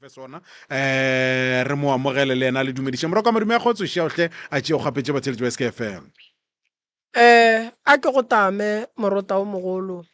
Fe sona um re mo amogele le yena le dumediše morago ka madume a kgotso šiaohle a tšeo gapetše batheletši ba SKFM. Eh, a ke go tame morota o mogolo.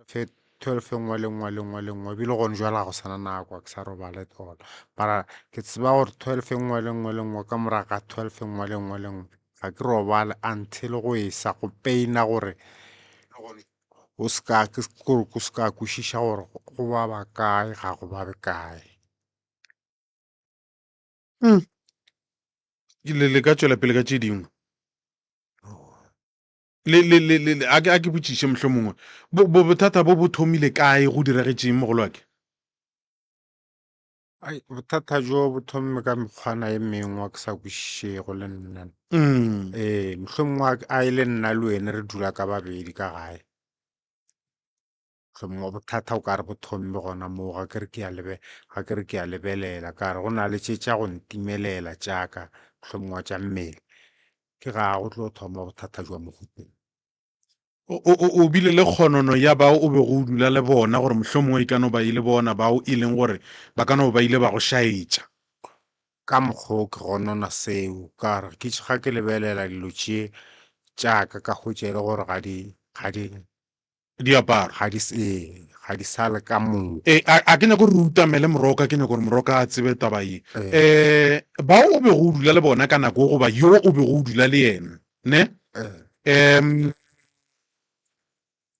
Fe 12 e nngwe le nngwe le nngwe le nngwe ebile gone jwale ga go sana nako ga ke sa robala at all mara ke tseba gore 12 e nngwe le nngwe le nngwe ka morago ga 12 e nngwe le nngwe le nngwe ga ke robale until go esa go paina gore o ska ke gore o ska kwešiša gore go baba kae ga go babe kae. Le le ka tšwela pele ka tše dingwe. Le, le, le, le, le, a ke, a ke botšiše mohlomongwe, bo, bo, bothata bo bo thomile kae, go diragetšeng, mogolo wa ke? Ai, bothata jo bo thomme ka mekgwana e mengwe ke sa kwešišego le nna. Mm. Ee, mohlomongwe a, a e le nna le wene re dula ka babedi ka gae. Mohlomongwe bothata o ka re bo thomme gona moo, ga ke re ke a lebe, ga ke re ke a lebelela, ka re go na le tše tša go ntimelela tša ka, mohlomongwe tša mmele. Ke ga go tlo thoma bothata jwa mogopolo. O, o, o bile le kgonono ya bao o bego o dula le bona gore mohlomongwe e ka no ba e le bona bao e leng gore ba ka no ba ile ba go šaetša. Ka mokgwa o ke gonona seo, ka re ke ga ke lebelela dilo tše tša ka ka hwetša e le gore ga di, ga di. Diaparo. Ga di, ee, ga di sa le ka moka. E, a, a ke nyako gore re utamele Moroka, ke nyako gore Moroka a tsebe taba ye. Eh, bao o bego o dula le bona ka nako goba yo o bego o dula le yena, ne? Um,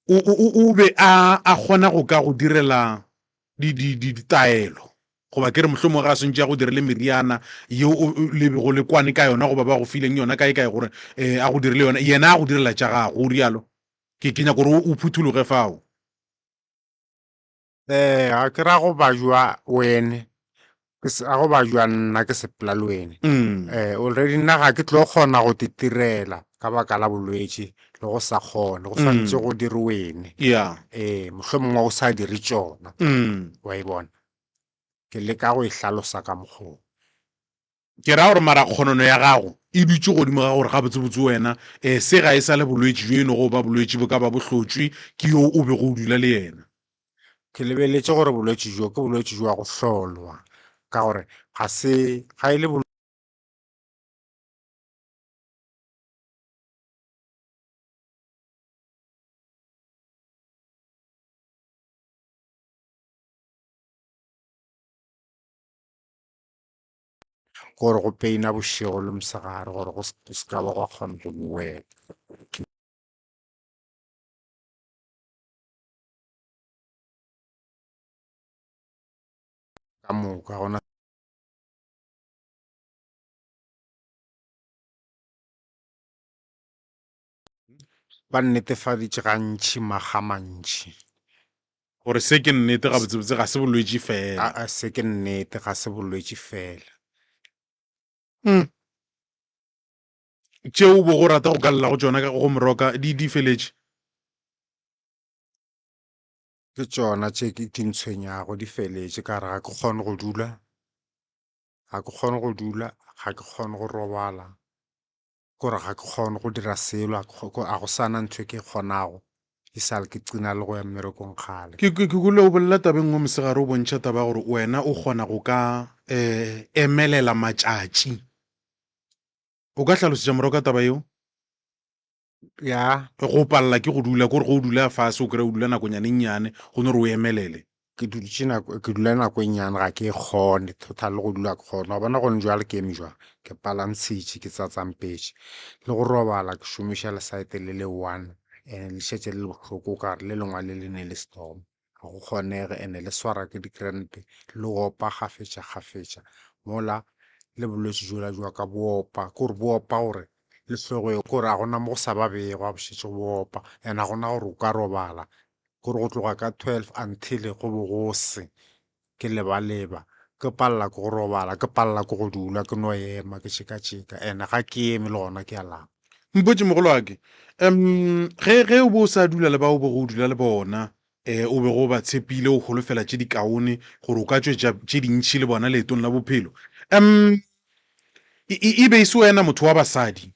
o, o, o be a, a kgona go ka go direla di, di, di, ditaelo goba ke re mohlomongwe ga a swantše a go direle meriana yeo le bego le kwane ka yona goba ba go fileng yona kae kae gore um a go direle yona, yena a go direla tša gago, o rialo. Ke, ke nyaka gore o phuthologe fao. Eh, ga ke ra go bajwa wene, ke se, ga go bajwa nna ke sepela le wene. Mm. Eh, already nna ga ke tlo kgona go te tirela ka baka la bolwetši le go sa kgone, go swantše Mm. go dire wene. Yeah. Eh, mohlomongwe o sa dire tšona. Mm. Wa e bona? Ke leka go e hlalosa ka mokgwa o. Ke ra gore mara kgonono ya gago e dutše godimo ga gore gabotsebotse wena um se ga e sa le bolwetši bjo e nogo ba bolwetši bo ka ba bo hlotšwe ke yo o bego o dula le yena. Ke lebeletše gore bolwetši bjo ke bolwetši bja go hlolwa ka gore ga se ga e le Gore go peina bošego le mosegare gore go se ka ba gwa kgona go boela. Ka moka gona. Ba nnetefaditše gantši makga a mantši. Gore se ke nnete gabotsebotse ga se bolwetši fela. A se ke nnete ga se bolwetši fela. Mm. Tšeo o bego o rata go ka lla go tšona ka go Moroka di di feletše? Ke tšona tše ke di ntshwenyago di feletše ka gore ga ke kgone go dula, ga ke kgone go dula, ga ke kgone go robala. Kore ga ke kgone go dira selo, a go sa na ntho e ke e kgonago, e sa le ke qina le go ya mmerekong kgale. Ke, ke, ke kwele o bolela taba e nngwe mosegare o bontšha taba ya gore wena o kgona go ka um emelela matšatši. O ka hlalosetša morago ka taba yeo? Ya. Go palela ke go dula, kore ge o dula fase o kry-a o dula nakonyana e nnyane, go no re o emelele. Ke dutše nako, ke dula nako e nnyane ga ke e kgone total le go dula ke kgone. Wa bona gone jwale ke eme jwang, ke palantshitše ke tsatsampetše. Le go robala ke šomiša lesaete le le one and le šetše le le bohloko o kare le lengwe le le ne le storm. Ga go kgonege and le swara ke di-cramp le opa kgafetša-kgafetša. Mola le bolwetši bjola bja ka bo opa, ke gore bo opa gore le hlogo ke gore ga gona mo go sa babego ga bo šetše bo opa and ga gona gore o ka robala. Kore go tloga ka 12 until go bo go se, ke lebaleba, ke palela ke go robala, ke palela ke go dula, ke no ema, ke tšeka-tšeka, and ga ke eme le gona ke a lapa. Mpotše mogolwake, um ge, ge o be o sa dula le bao o bego o dula le bona, um o bego o ba tshepile, o holofela tše dikaone gore o ka tšwetša tše dintši le bona leetong la bophelo, um e, e, e be e se wena motho wa basadi?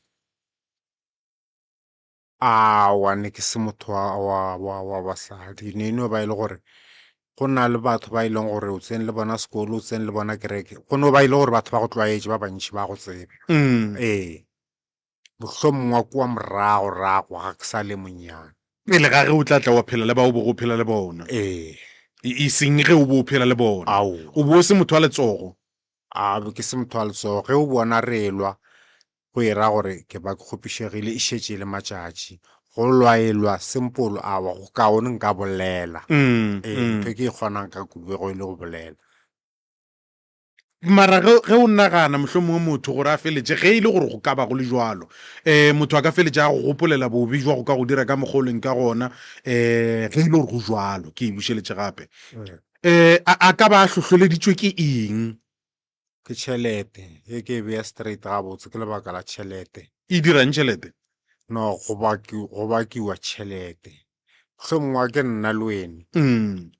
Aowa, ne ke se motho wa, wa, wa, wa basadi. Ne e no ba e le gore go na le batho ba e leng gore o tsene le bona sekolo, o tsene le bona kereke. Go no ba e le gore batho ba go tlwaetše, ba bantši ba go tseba. Mm. Ee, mohlomongwe kua morago rago ga ke sa le monnyane. Pele ga ge o tla tla wa phela le ba o bego o phela le bona. Ee. E, e seng ge o bo o phela le bona. Aowa. O bo o se motho wa letsogo. A be ke se motho wa letsogo. Ge o bona re elwa, go e ra gore ke ba ke kgopišegile e šetše e le matšatši. Go lwaelwa simple, aowa, go kaone nka bolela. Ee, ntho e ke e kgonang ka kudu go e le go bolela. Mara ge, ge o nagana mohlomongwe motho gore a feletše, ge e le gore go ka ba go le bjalo, um motho a ka feletša a go gopolela bobe jwa go ka go dira ka mokgwa o leng ka gona, um ge e le gore go bjalo, ke e bušeletše gape, um a, a ka ba a hlohleleditšwe ke eng? Ke tšhelete, ye ke e beya straight gabotse, ke lebaka la tšhelete. E dirang tšhelete? No, go baki, go bakiwa tšhelete. Mohlomongwe ke nna le wene,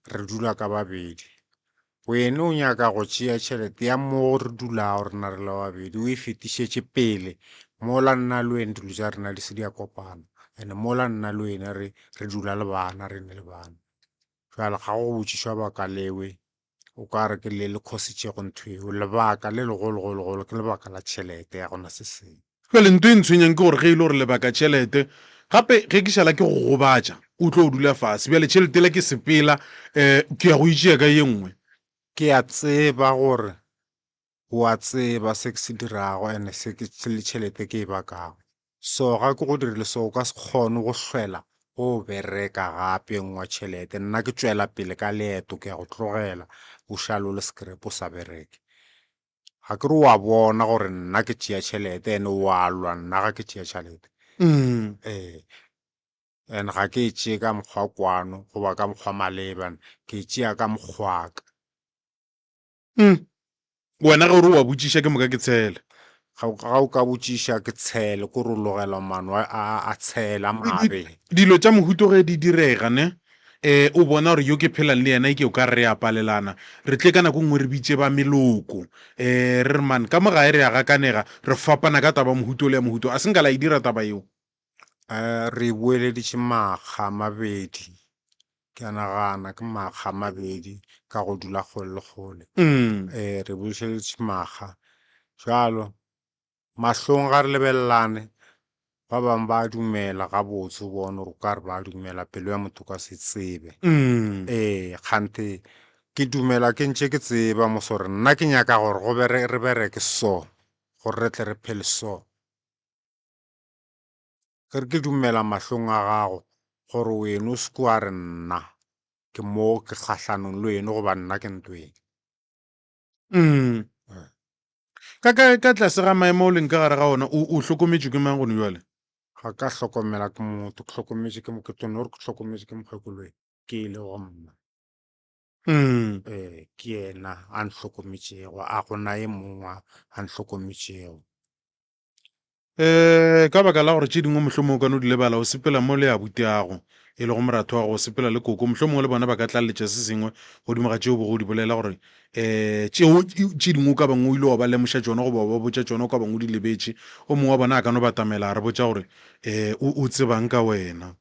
re dula ka babedi. Wene o nyaka go tšea tšhelete ya mo re dulago rena re le babedi, o e fetišetše pele. Mola nna le wene dilo tša rena di se di a kopana. And-e mola nna le wene re, re dula le bana, re ne le bana. Bjale ga go botšišwa baka lewe, o ka re ke le le khositšego ntho yeo. Lebaka le legologologolo ke lebaka la tšhelete, ya gona se sengwe. Bjale nto e ntshwenyang ke gore ge e le gore lebaka tšhelete, gape ge ke šala ke go gobatša. o tlo dula fase. Bjale tšhelete le ke sepela um ke ya go itšea ka ye nngwe. Ke a tseba gore o a tseba se ke se dirago and se ke le tšhelete ke e bakago. So ga ke go dirile so o ka se kgone go hlwela go bereka gape e nngwe tšhelete. Nna ke tšwela pele ka leeto ke ya go tlogela o šale o le scrap o sa bereke. Ga ke re o a bona gore nna ke tšea tšhelete and o a lwa nna ga ke tšea tšhelete. Ee. And ga ke e tšee ka mokgwa kwano goba ka mokgwa maleba, ke e tšea ka mokgwa ka. Wena ge o re o a botšiša ke moka ke tshele. Ga o ka botšiša ke tshele, ko re o logela mano a tshele a mabe. Dilo tša mohuto ge di direga ne, um o bona gore yo ke phelang le yena e ke o ka re a palelana, re tle ka nako nngwe re bitše ba meloko, um re re man ka mo gae re a gakanega, re fapana ka taba mohuto le ya mohuto. A se nka la e dira taba yeo? Re e boeleditše makga a mabedi, ke a nagana ke makga a mabedi ka go dula kgole le kgole. Re boeleditše makga jalo mahlong ga re lebelelane ba bangwe ba dumela gabotse o bone gore o ka re ba dumela pelo ya motho ka se tsebe. Ee, kganthe ke dumela ke ntše ke tseba mos gore nna ke nyaka gore go bere re bereke so gore re tle re phele so. Ke re ke dumela mahlong a gago gore weno o se ke wa re nna ke mo ke kgahlanong le weno goba nna ke ntweng. Ka ka ka tlase ga maemo o leng ka gare ga ona o o hlokometšwe ke mang gone bjale? Ga ka hlokomela ke motho, ke hlokometše ke ke tlo no re ke hlokometše ke mokgekolo ke e le go mma. Ee, ke yena a ntlhokometšego, a gona e mongwe a ntlhokometšego. Um ka baka la gore tše dingwe mohlomongwe o ka no di lebala, o sepela mo le abutiago, e lego moratho wa gago, o sepela le koko, mohlomongwe le bona ba ka tlaleletša se sengwe godimo ga tšeo bego o di bolela gore um tšeo tše dingwe o ka bang o ile wa ba lemoša tšona goba wa ba botša tšona o ka bang o di lebetše. O mongwe wa bona a ka no batamela a re botša gore um o tsebang ka wena.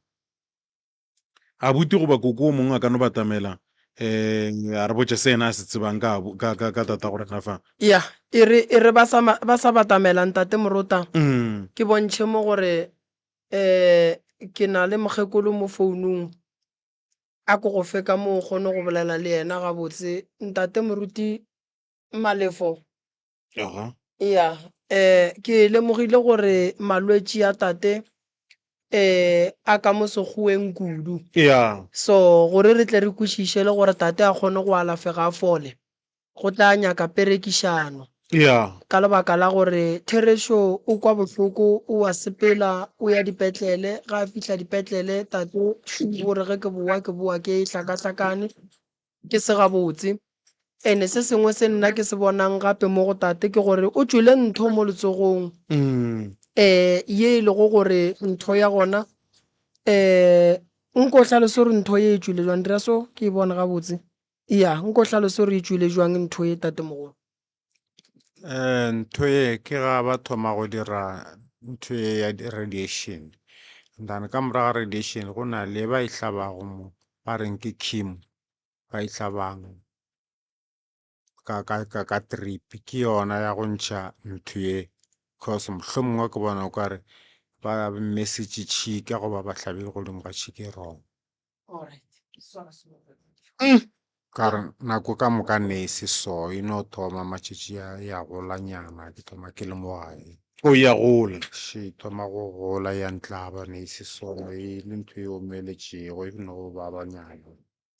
Abuti goba koko o mongwe a ka no batamela um a re botša se yena a se tsebang ka, ka, ka, ka tatago rena fa. Ya, e re, e re ba sa, ba sa batamela Ntate Morota, Mm. ke bontšhe mo gore um ke na le mokgekolo mo founung, a ko go fe ka mo o kgone go bolela le yena gabotse. Ntate Moruti Malefo. Aha. Ya, ke lemogile gore malwetši a tate a ka mo sekgoweng kudu. Ya. So gore re tle re kwešiše le gore tate a kgone go alafega a fole, go tla nyaka perekišano. Ya. Ka lebaka la gore therešo o kwa bohloko, o a sepela o ya dipetlele, ga a fihla dipetlele tate o re ge ke boa ke boa ke hlakahlakane. Ke se gabotse. Ene se sengwe se nna ke se bonang gape mo go tate ke gore o tšwele ntho mo letsogong um ye e lego gore ntho ya gona um nko hlalose gore ntho ye e tšwile jwang dira so ke e bone gabotse ya nko hlalose gore e tšwile jwang ntho ye tatemogolo. Ntho ye ke ga ba thoma go dira ntho ye ya di-radiation then ka morago ga radiation go na le ba e hlabago mo ba reng ke chemo ba e hlabang ka ka ka ka drip ke yona ya go ntšha ntho ye cause mohlomongwe ke bona o kare ba mesitše tšhika goba ba hlabile godimo ga tšhika e wrong. Ka re nako ka moka ne e se so e no thoma matšatši a ya golanyana ke thoma ke le mo gae. O ya gola. Še e thoma go gola ya ntlaba ne e se so e le ntho e omeletšego e no go babanyana.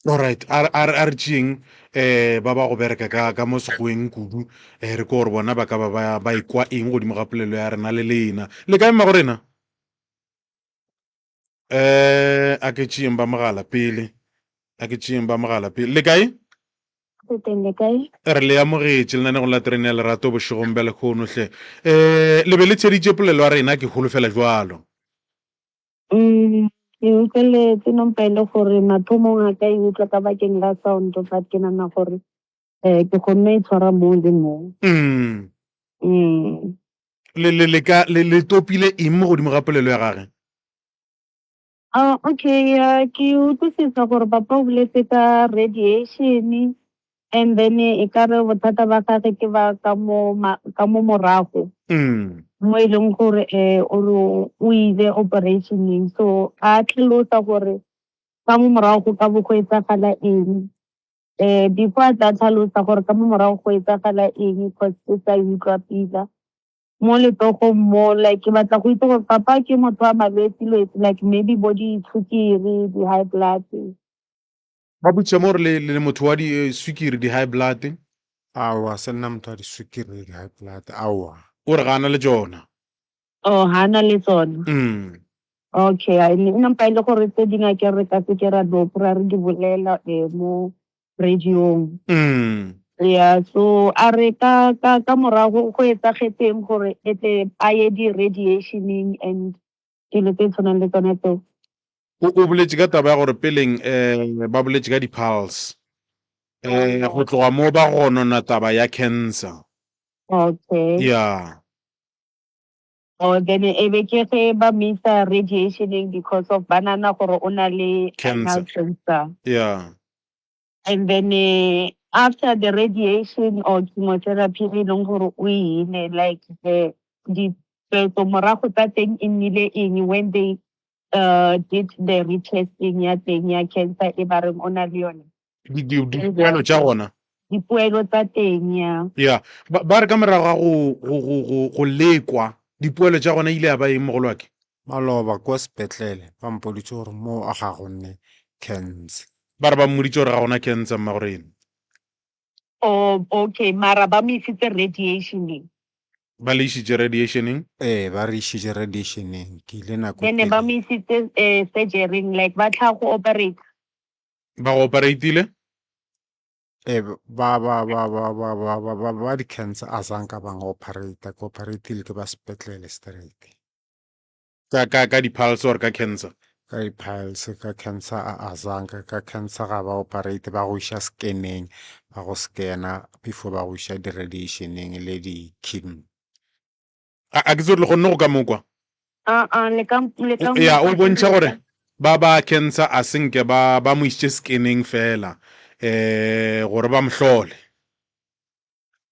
Alright, a a a re tšeeng um ba ba go bereka ka ka mo sekgoweng kudu um re ke gore bona ba ka ba ba ba ikwa eng godimo ga polelo ya rena le lena. Le kae mmago rena? Um a ke tšeeng ba mogala pele, a ke tšeeng ba mogala pele. Le kae? Re teng, le kae? Re le amogetše lenanegong la Terene ya Lerato bošegong bja lehono hle. Um le be le theeditše polelo ya rena, ke holofela bjalo. Ke utlweletse nompa e le gore mathomong a ka e utlwa ka bakeng la sound but ke nana gore um ke kgonne e tshwara moo le moo. Le le le ka le le topile eng mo godimo ga polelo ya gage? Ah, okay, ya ke utlwisisa gore papa o boletse ka radiation and then e ka re bothata ba gage ke ba ka mo ka mo morago. Mo e leng gore o re o ile operationeng so a tlhalosa gore. ka mo morago go ka bo go etsagala eng. Before a tla tlhalosa gore ka mo morago go etsagala eng cause ke sa e utlwa pila. Mo letsogong mo like ke batla go itse gore papa ke motho wa malwetse lwetse like maybe bo di-sukiri, di-high blood. Ba botšiša mo gore le le motho wa di-sukiri, di-high blood. Aowa, se nna motho wa di-sukiri le di-high blood, aowa. O re ga a na le tšona. Oh, ga a na le tsona. Okay, a ne nna mpa e le gore tse dingwe a ke re ka se ke ra no kry-a re di bolela mo radio-ng. Yeah, so a re ka ka ka morago go etsagetseng gore e tle a ye di-radiation-eng and dilo tse tshwanang le tsona tseo. O o boletše ka taba ya gore peleng um ba boletše ka di-pulse um go tloga mo ba gonona taba ya cancer. Okay. Yeah. Oh, then e be ke ge ba mo isa radiationeng because of ba nahana gore o na le Cancer. anal cancer. Yeah. And then after the radiation or chemotherapy e leng gore o e ile like the ditshwetso morago tsa teng e nnile eng when they did the retesting ya teng ya cancer e ba reng o na le yone? Dipoelo tša gona. Dipoelo tsa teng ya. Ya, ba, ba re ka morago ga go, go, go, go, go lekwa, dipoelo tša gona ile ya ba eng mogolwake? Maloba kwa sepetlele ba mpoditše gore mo a ga go nne cancer. Ba re ba mmoditše gore ga gona cancer mmagorena. Oh, okay, mara ba mo isitse radiationeng. Ba le išitše radiationeng? Ee, ba re išitše radiationeng. Ke ile nako Then ba mo isitse surgeryng, like ba tla go operate. Ba go operatile? Ee, ba ba ba ba ba ba ba ba ba di-cancer a zanka ba operate, ke operatile ke ba sepetlele straight. Ka ka ka di-pulse or ka cancer? Ka di-piles, ka cancer a a zanka, ka cancer ga ba operate ba go iša scanning, ba go scanna before ba go iša di-radiationeng le di-chemo. A a ke tsebe gore le kgonne go ka mo kwa? A-a, le ka le ka Ya, o bontšha gore ba ba cancer a se nke ba ba mo išitše scanning fela um gore ba mo hlole.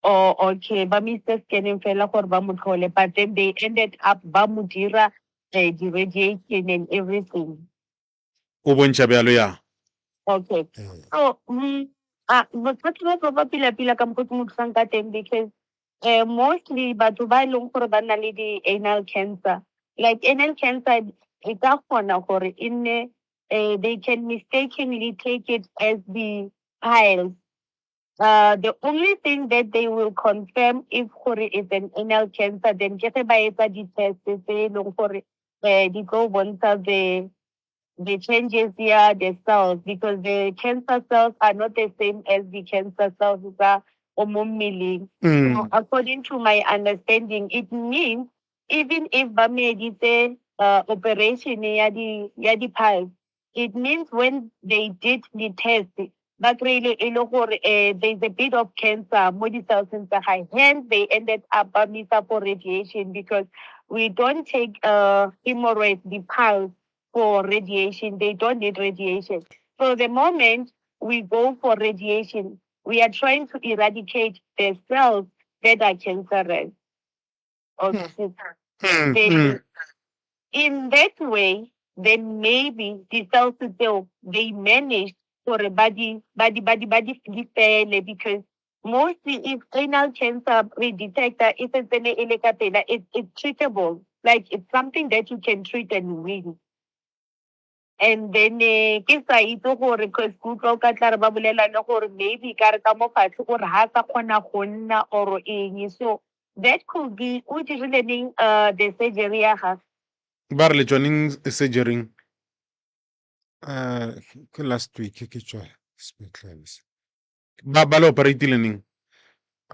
Oh, okay, ba mo isitse scanning fela gore ba mo tlhole, but then they ended up ba mo dira di-radiation and everything. O bontšha bjalo, ya. Okay. So, bothata ba tlo ba pila-pila ka mokgwa ke mo thusang ka teng because mostly batho ba e leng gore ba na le di-anal cancer, like anal cancer e ka kgona gore e nne they can mistakenly take it as the piles. The only thing that they will confirm if gore it's an anal cancer then ke ge ba etsa di-test tse e leng gore di tlo bontsha the changes ya the cells because the cancer cells are not the same as the cancer cells tsa o mo mmeleng. So according to my understanding, it means even if ba meditse operation ya di ya di-piles, it means when they did the test, ba kry-ile e le gore there's a bit of cancer mo di-cells tsa gae. Hence, they ended up ba mo isa for radiation because we don't take hemorrhoids, the piles, for radiation. They don't need radiation. So the moment we go for radiation, we are trying to eradicate the cells that are cancerous. Okay. Then, in that way, then maybe the cells tseo they managed gore ba di ba di ba di ba di di fele because mostly if anal cancer we detect e sentsene e le ka pela, it's treatable. Like it's something that you can treat and win. And then ke sa itse gore cause ke utlwa o ka tla re ba bolela le gore maybe ka re ka mo fatshe o re ha sa kgona go nna or eng. So that could be o dirile neng the surgery ya gagwe? Ba re le tšwa neng surgery-ing? Ke last week ke tšwa sepetlele se. Ba ba le operatile neng?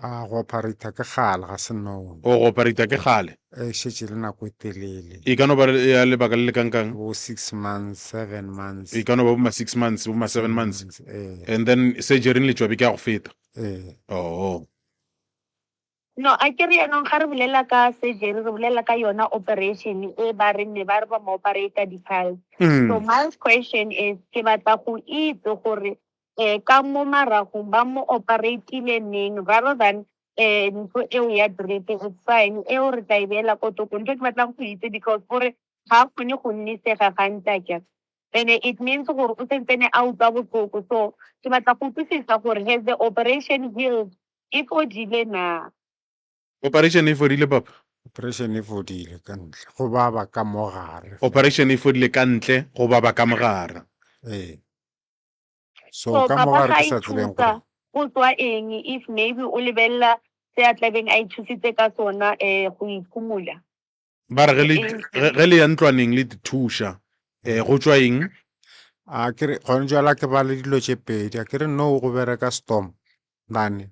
A go operata ke kgale ga se no. O go operata ke kgale? E šetše le nako e telele. E ka no ba ya lebaka le le kangkang? Bo 6 months, 7 months. E ka no ba bo ma 6 months, bo ma 7 months. Ee. And then surgery le tšwa beke ya go feta. Ee. Oh. No, a ke re yanong ga re bolela ka surgery, re bolela ka yona operation e ba re ne ba re ba mo operata di-piles. So my question is, ke batla go itse gore ka mo maragong ba mo operatile neng rather than ntho eo ya drip, it's fine, eo re tla e beela ko thoko. Ntho e ke batlang go itse because gore ga a kgone go nnisega gantsi akere. Ene it means gore o sentsene a utlwa botlhoko. So ke batla go utlwisisa gore has the operation healed, e fodile na? Operation e fodile papa? Operation e fodile ka ntle, go baba ka mo gare fela. Operation e fodile ka ntle, go baba ka mo gare. Ee. So So ka mo papa gare ga ke sa tsebeng ithusa gore go tswa eng if maybe o lebelela se a tlabeng a ithusitse ka sona go iphumula? Ba re ge le ge le ya ntlwaneng le thuša go tšwa eng? A ke re gone jwale ke ba le dilo tše pedi, a ke re no go bereka storm then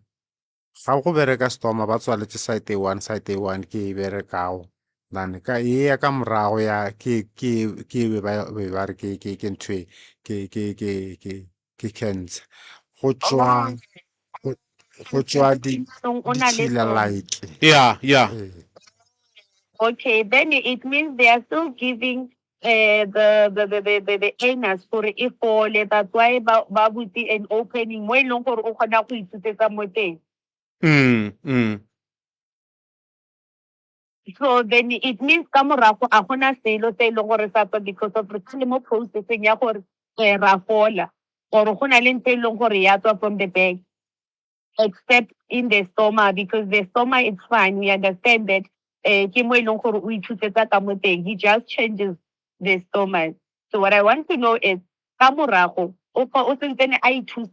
ga go bereka storm ba tswaletše site e one, site e one ke e berekago then ka e ya ka morago ya ke ke ke be ba be ba re ke ke ke ntho e ke ke ke ke ke cancer go tšwa go go tšwa di O na le ditšhila sona. like Ya, ya. ee. Okay, then it means they are still giving the anus gore e fole. That's why ba butse an opening mo e leng gore o kgona go ithusetsa mo teng. So then it means ka morago a gona selo se e leng gore sa tswa because of re le mo processing ya gore ra fola or go na le ntho e leng gore ya tswa from the back except in the stoma, because the stoma is fine. We understand that ke mo e leng gore o ithusetsa ka mo teng. He just changes the stoma. So what I want to know is ka morago o o sentsene a ithusa.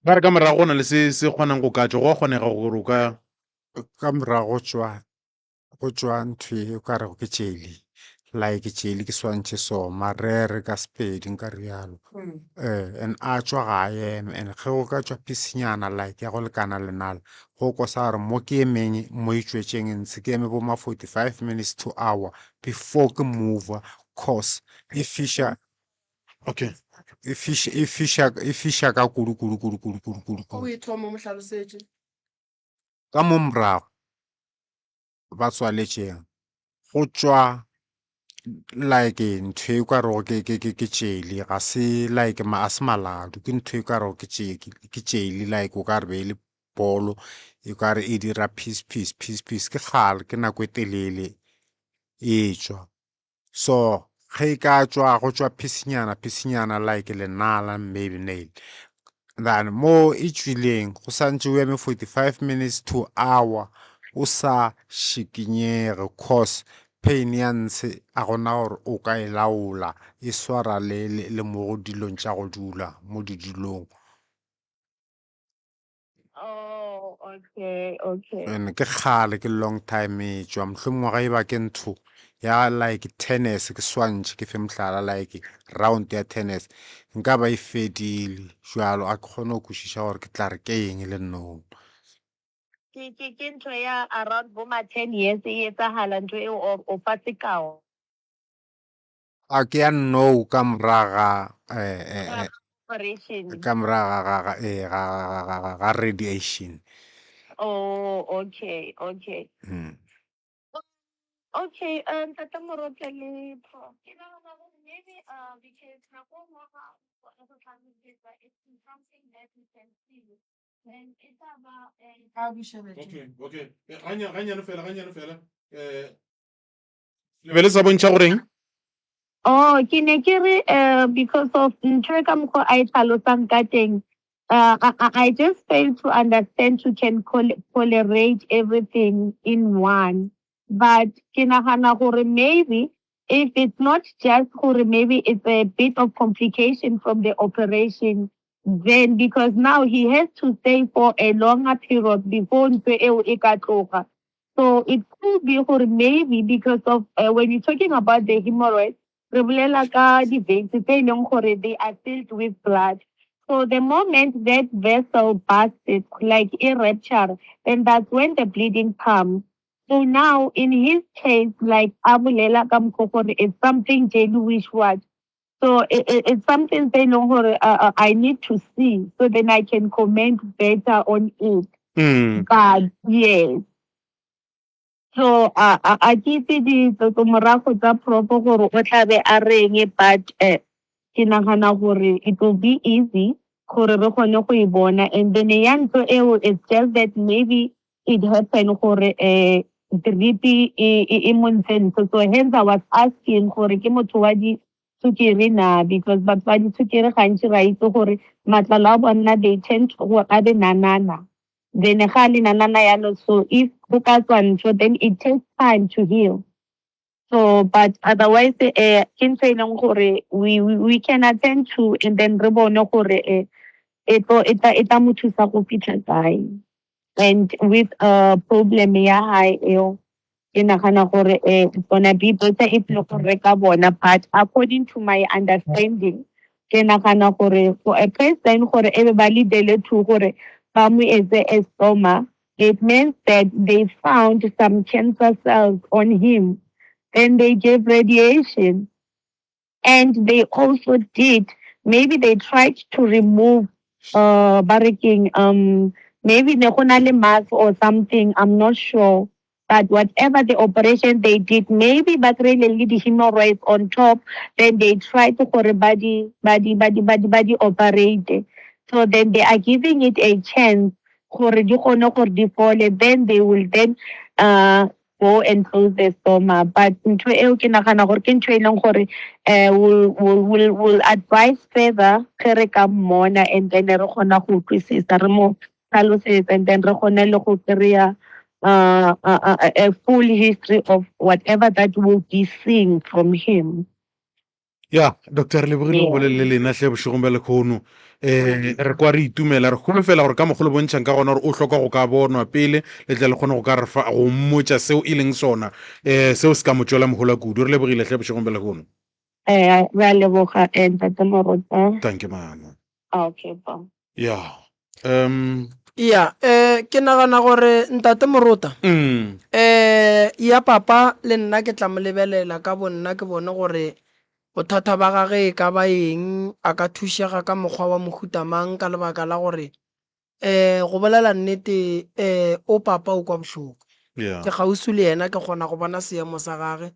Ba re ka morago go na le se se kgonang go ka tšwa, go a kgonega gore o ka Ka morago go tšwa ntho e o ka rego ke jelly, like jelly ke swantšhe so marere ka Sepedi nka rialo. And a tšwa ga a eme, and ge go ka tšwa piecenyana like ya go lekana lenala, go kosa gore mo ke emeng mo e tšwetšeng ntshe ke eme bo ma 45 minutes to hour before ke move, cause e fiša. Okay. E fiša, e fiša, e fiša ka kudu, kudu, kudu, kudu, kudu, kudu, O kudu. e thoma mo hlalosetše. Ka mo morago ba tswaletšeng go tšwa like ntho e ka rego ke ke ke ke jelly, ga se like ma a se maladu, ke ntho e ka rego ke ke jelly like o ka re be e le bolo e ka re e dira piece piece piece piece, ke kgale ke nako e telele e tšwa. So ge e ka tšwa go tšwa piecenyana piecenyana like lenala maybe nail, then mo e tšwileng go santše o eme 45 minutes to hour o sa šikinyege, cause pain ya ntshe a gona gore o ka e laola, e swara le le le mo go dilong tša go dula mo didulong. Oh, okay, okay. And ke kgale ke long time e tšwa, mohlomongwe ge e ba ke ntho ya like tennis, ke swantšhe ke fe mohlala like round ya tennis nka ba e fedile jwalo, a ke kgone go kwešiša gore ke tla re ke eng le nnono. Ke ke ke ntho ya around bo ma 10 years e etsahala ntho eo or o fa sekao? A ke ya no ka moraga Operation. ka moraga ga ga ga ga ga ga ga radiation. Oh, okay, okay. Okay, Ntate Morotle le Prof. Ke nagana gore maybe because nako nngwe ga o go tlhalosetsa it's something that we can see then e tla ba A bušeletše. Okay, okay. Ganyane fela, ganyane fela. Le be le sa bontšha goreng? Oh, ke ne ke re because of ntho e ka mokgwa a e tlhalosang ka teng, I just fail to understand to can tolerate everything in one. But ke nagana gore maybe if it's not just gore maybe it's a bit of complication from the operation, then because now he has to stay for a longer period before ntho eo e ka tloga. So it could be gore maybe because of when you're talking about the hemorrhoids, re bolela ka di-veins tse e leng gore they are filled with blood. So the moment that vessel bursts, like a rupture, then that's when the bleeding comes. So now in his case, like a bolela ka mokgwa gore it's something jelly-wish what. So it's something tse e leng gore I need to see so then I can comment better on it. But yes. So a ke itse ditlomorago tsa Prof gore o tla be a reng, but ke nagana gore it will be easy gore re kgone go e bona. And then ya ntho eo, it's just that maybe it happened gore drip e mo ntshe ntho. So hence I was asking gore ke motho wa di sukiri na because batho ba disukiri gantši ra itse gore matlalo a bona they tend to gore a be nanana then ga a le nanana yalo so if go ka tswa ntho then it takes time to heal so but otherwise eh ke ntho e leng gore we, we, we can attend to and then re bone gore eh e tlo e tla e tla mo thusa go fitlha kae and with a problem ya hae eo ke nagana gore eh it's gonna be better if le gore re ka bona but according to my understanding ke nagana gore for a person gore e be ba leadele to gore ba mo etse a stoma it means that they found some cancer cells on him then they gave radiation and they also did maybe they tried to remove uh ba re keng um maybe ne go na le mass or something i'm not sure but whatever the operation they did maybe ba kry-ile le di-hemorrhoids on top then they tried gore ba di ba di ba di ba di ba di operate so then they are giving it a chance gore di kgone gore di fole then they will then uh go and close the stoma but ntho eo ke nagana gore ke ntho e leng gore eh will will will will advise further ge re ka mmona and then re kgona go utlwisisa re mo tlhalosetsa and then re kgone le go kry-a uh, a, a, a full history of whatever that will be seeing from him. Ya, doctor, re lebogile go bolele le lena hle bošegong bja lekhono. Um re kwa re itumela, re holofela gore ka mokgwa le bontšhang ka gona gore o hloka go ka bonwa pele le tle le kgone go ka re fa go mmotša seo e leng sona, um seo se ka mo tšwela mohola kudu. Re lebogile hle bošegong bja lekhono. Eh, re a leboga eh, Ntate Morota. Thank you, mama. Okay, bye. Ya. Um Ya, eh ke nagana gore Ntate Morota, mm. eh ya papa le nna ke tla mo lebelela ka bonna ke bone gore bothata ba gage e ka ba eng, a ka thušega ka mokgwa wa mohuta mang ka lebaka la gore eh go bolela nnete eh o papa o kwa bohloko. Yeah. Ke kgauswi le yena ke kgona go bona seemo sa gage.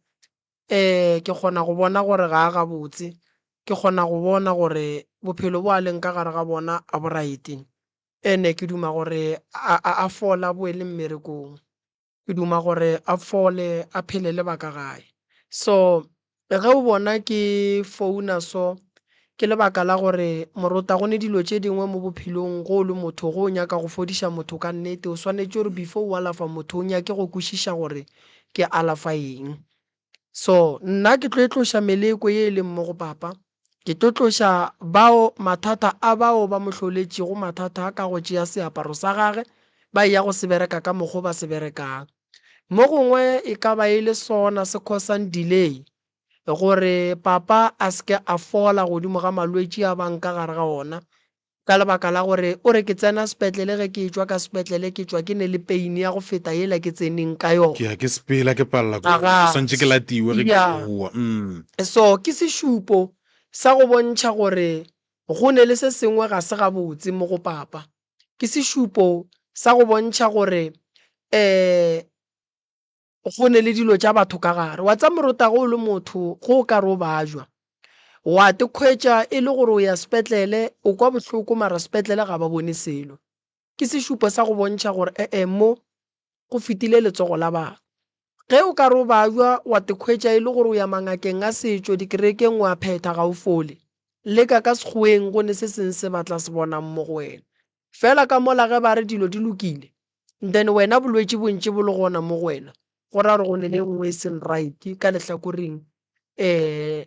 Ee, ke kgona go bona gore ga a gabotse, ke kgona go bona gore bophelo bo a leng ka gare ga bona a bo right-e. Ene ke duma gore a, a, a fole a boele mmerekong, ke duma gore a fole a phele le ba ka gae. So ge o bona ke founa so, ke lebaka la gore morota go ne dilo tše dingwe mo bophelong ge o le motho ge o nyaka go fodiša motho ka nnete o swanetše gore before o alafa motho o nyake go kwešiša gore ke alafa eng. So nna ke tlo e tloša meleko ye e leng mo go papa, ke tlo tloša bao mathata a bao ba mo hloletšego mathata ka go tšea seaparo sa gage ba eya go se bereka ka mokgo ba se berekang. Mo gongwe e ka ba e le sona se cause-ang delay gore papa a se ke a fola godimo ga malwetši a bang ka gare ga ona ka lebaka la gore o re ke tsena sepetlele ge ke etšwa ka sepetlele ke tšwa ke ne le pain ya go feta yela ke tseneng ka yona. Ke ya ke sepela ke palela ko Aga. swantše ke latiwe ge ke Ya. boa. Mm. So ke sešupo sa go bontšha gore go ne le se sengwe ga se gabotse mo go papa. Ke sešupo sa go bontšha gore um Go ne le dilo tša batho ka gare. Wa tseba morota ge o le motho ge o ka re o bajwa, wa te khwetša e le gore o ya sepetlele o kwa bohloko mara sepetlele ga ba bone selo. Ke sešupo sa go bontšha gore e-e mo go fetile letsogo la batho. Ge o ka re o bajwa wa te khwetša e le gore o ya mangakeng a setšo, dikerekeng o a phetha ga o fole. Leka ka sekgoweng go ne se seng se ba tla se bonang mo go wena. Fela ka mola ge ba re dilo di lokile, then wena bolwetši bo ntše bo le gona mo go wena, go ra gore go ne le e nngwe e seng right ka lehlakoreng um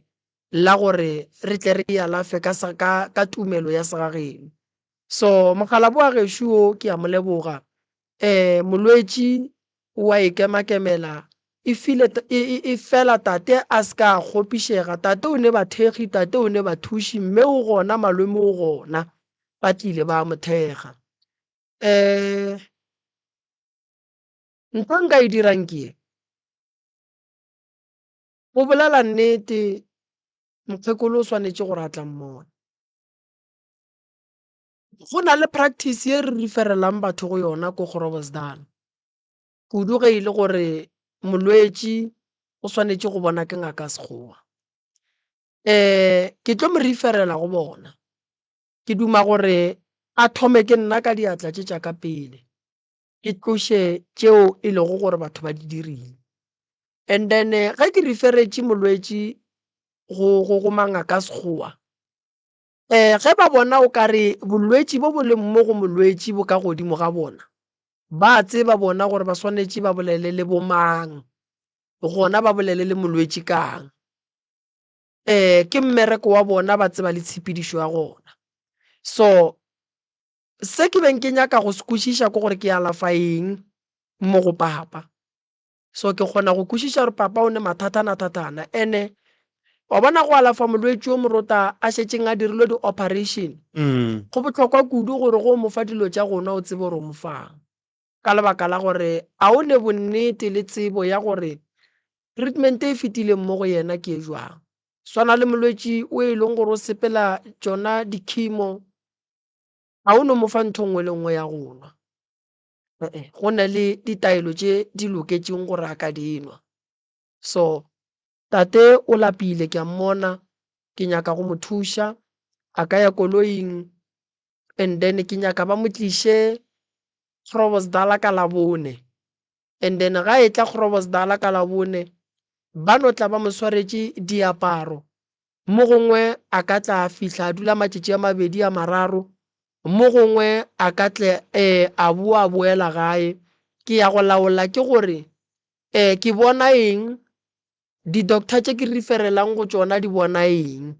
la gore re tle re e alafe ka, ka, ka tumelo ya segageno. So mokgalabo wa gešo wo ke a mo leboga, um molwetši o a ikemakemela e file, e, e, e fela tate a se ka a kgopišega, tate o ne bathekgi, tate o ne bathuši, mme o gona, malome o gona, ba tlile ba mo thekga. Um ntho nka e dirang ke ye, go bolela nnete, mokgekolo o swanetše gore a tla mmona. Go na le practice ye re referelang batho go yona ko Groblersdal, kudu ge e le gore molwetši o swanetše go bona ke ngaka ya Sekgowa. Um ke tlo mo referela go bona. Ke duma gore a thome ke nna ka diatla tše tša ka pele, ke tloše tšeo e lego gore batho ba di dirile. And then ge ke referetše molwetši go, go, go mangaka a Sekgowa, um ge ba bona o ka re bolwetši bo bo leng mo go molwetši bo ka godimo ga bona, ba a tseba bona gore ba swanetše ba bolele le bomang, gona ba bolele le molwetši kang. Um ke mmereko wa bona, ba tseba le tshepedišo ya gona. So se ke beng ke nyaka go se kwešiša ke gore ke alafa eng mo go papa. So ke kgona go kwešiša gore papa o ne mathatana-thatana. Ene wa bona go alafa molwetši o morota a šetšeng a dirilwe di-operation, go bohlokwa kudu gore go o mo fa dilo tša go nwa o tsebe gore o mo fang. Ka lebaka la gore a o ne bonnete le tsebo ya gore treatment e fetileng mo go yena ke e jwang. Swana le molwetši o e leng gore o sepela tšona di-chemo, ga o no mo fa ntho nngwe le nngwe ya go nwa. E-e, go na le ditaelo tše di loketšeng gore a ka di nwa. So tate o lapile ke a mmona, ke nyaka go mo thuša, a ka ya koloing and then ke nyaka ba mo tliše Groblersdal ka Labone. And then ga e tla Groblersdal ka Labone, ba no tla ba mo swaretše diaparo. Mo gongwe a ka tla a fihla a dula matšatši a mabedi a mararo, mo gongwe a ka tle eh, a boa a boela gae. Ke ya go laola ke gore eh, ke bona eng, di-doctor tše ke referelang go tšona di bona eng.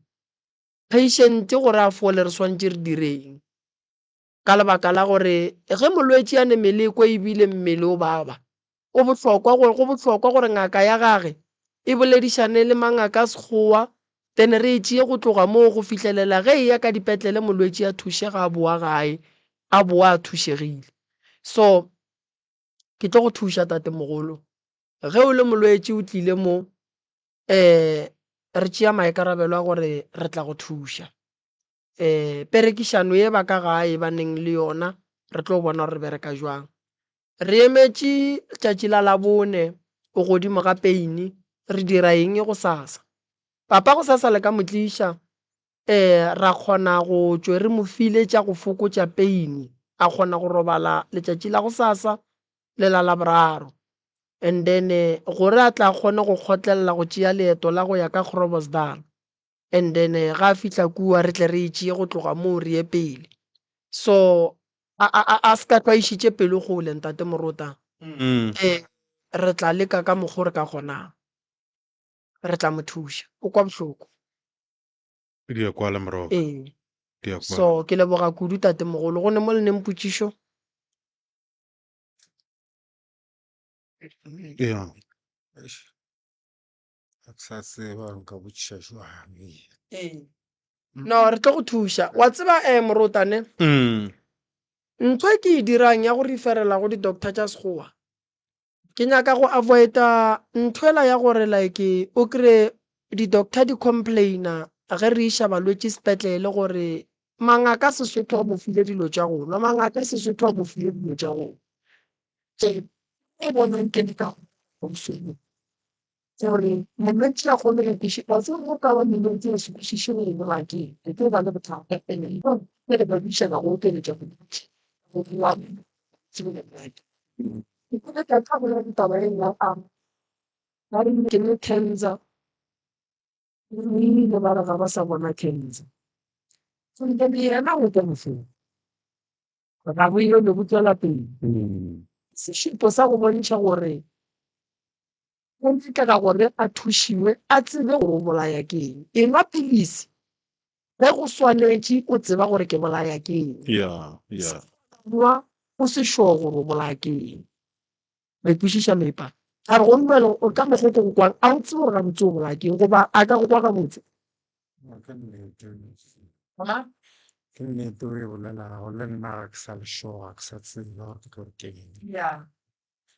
Patient gore a fole re swanetše re direng. Ka lebaka la gore ge molwetši a ne meleko ebile mmele o baba, o bohlokwa gore go bohlokwa gore ngaka ya gage e boledišane le mangaka a Sekgowa then re e tšee go tloga moo go fihlelela ge e ya ka dipetlele molwetši a thušega a boa gae a boa a thušegile. So ke tlo go thuša tatemogolo ge o le molwetši o tlile mo um re tšea maikarabelo a gore re tla go thuša. um perekišano ye ba ka gae ba neng le yona re tlo bona gore re bereka jwang. Re emetše tšatši la Labone o godimo ga peini re dira eng gosasa. Papa gosasa le ka mo tliša um ra kgona go tšwe re mo file tša go fokotša peini a kgona go robala letšatši la gosasa le la Laboraro and then gore a tla kgone go kgotlelela go tšea leeto la go ya ka Groblersdal. And then ga a fihla kua re tle re e tšee go tloga moo re ye pele. So a, a, a, a se ka hlwa išitše pelo kgole ntate Morota. Eh, re tla leka ka mokgo re ka kgonang. Re tla mo thuša. O kwa bohloko. Di a kwala Moroka. Ee. Di a kwala. So ke leboga kudu tate mogolo. Go ne mo le neng potšišo? Yeah. Eish. Ga ke sa tseba gore nka botšiša jwang. Ee. No, re tlo go thuša. Wa tseba um Morotane, ntho e ke e dirang ya go referela go di-doctor tša Sekgowa, ke nyaka go avoida ntho ela ya gore like o kry-e di-doctor di complaina ge re iša balwetši sepetlele gore mangaka a Sesotho a mo file dilo tša go nwa, mangaka a Sesotho a mo file dilo tša go nwa. E bonang ke le ka gore molwetši a kgone go kwešiša, wa tseba go ka ba molwetši a se kwešiše gore o bolaya ke eng, o tlo ba le bothata ene ge re boledišana go okeletša bolwetši ke kile ka tla bolela taba e nngwe a ba re ke ne cancer, ile ba re ga ba sa bona cancer, yena o kwa bohloko. Ga bo ile bo tšwela pele. Sešupo sa go bontšha gore go nyakega gore a thušiwe a tsebe gore o bolaya ke eng. Enwa pilisi ge go swanetše o tseba gore ke bolaya ke eng. Yeah, yeah. Nwa o se sure gore o bolaya ke eng. Re kwešiša mepa. A re go nwela o ka mokgwa o ke go kwang a o tsebe gore gabotse o bolaya ke eng goba a ka go kwa gabotse. Ke nnete. Ke nnete o e bolelago le nna ga ke sa le sure ga ke sa tseba gore ke tlo re ke eng. Yeah.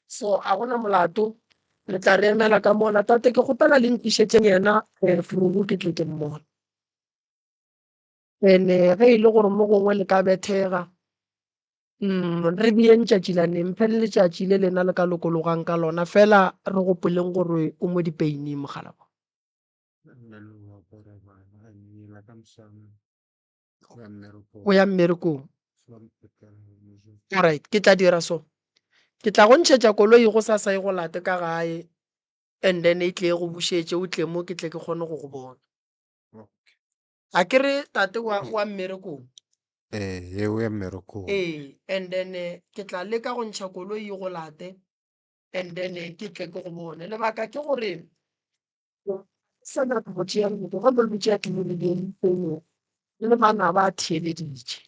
So a gona molato le tla re emela ka mola tate ke kgopela le ntlišetšeng yena eh, Frogo ke tle ke mmone. Ene ge e le gore mo gongwe le ka bethega re beeng tšatši la neng, mphe le letšatši le lena le ka lokologang ka lona fela re gopoleng gore o mo dipeining mokgalabje. O ya mmerekong. Alright, ke tla dira so. Ke tla go ntšhetša koloi gosasa e go late ka gae and then e tle e go bušetše o tle mo ke tle ke kgone go go bona. A ke re tate wa, wa mmerekong? Ee, yeo ya mmerekong. Ee, and then ke tla leka go ntšha koloi e go late and then ke tle ke go bone. Lebaka ke gore sa nyaka go tšea leeto ge molwetši a tlile lebenkeleng le manaba a theeleditše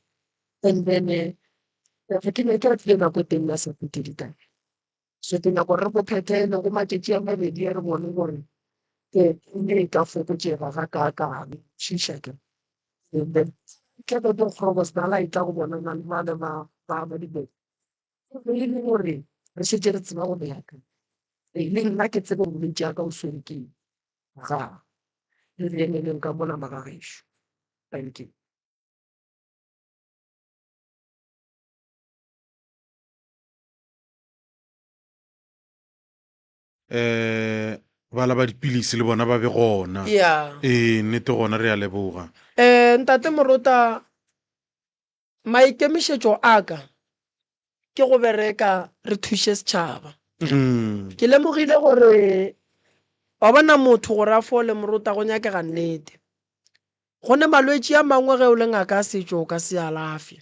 and then ge ke nyake a tlile nako e telele a sa fete ditaba. So ke nyaka gore re bo phethele go matšatši a mabedi a re bone gore e ka fokotšega ga kaakang. Šiša ke and then tla be bo kgorobosnala e tla go bonana le ba le ba ba dibeke. E le gore re šetše re tseba gore ya ka le nna ke tsebe gore bolwetši ya ka o swere ke eng. Ga re re emeleng ka mola magagešo. Thank you. Eh bala ba dipilisi le bona ba be gona. Ya. Ee, nnete gona re a leboga. Eh ntate Morota maikemišetšo a ka ke go bereka re thuše setšhaba. Mm. Ke lemogile gore wa bona motho gore a fole Morota go nyakega nnete. Go ne malwetši a mangwe ge o le ngaka ya setšo o ka se alafe.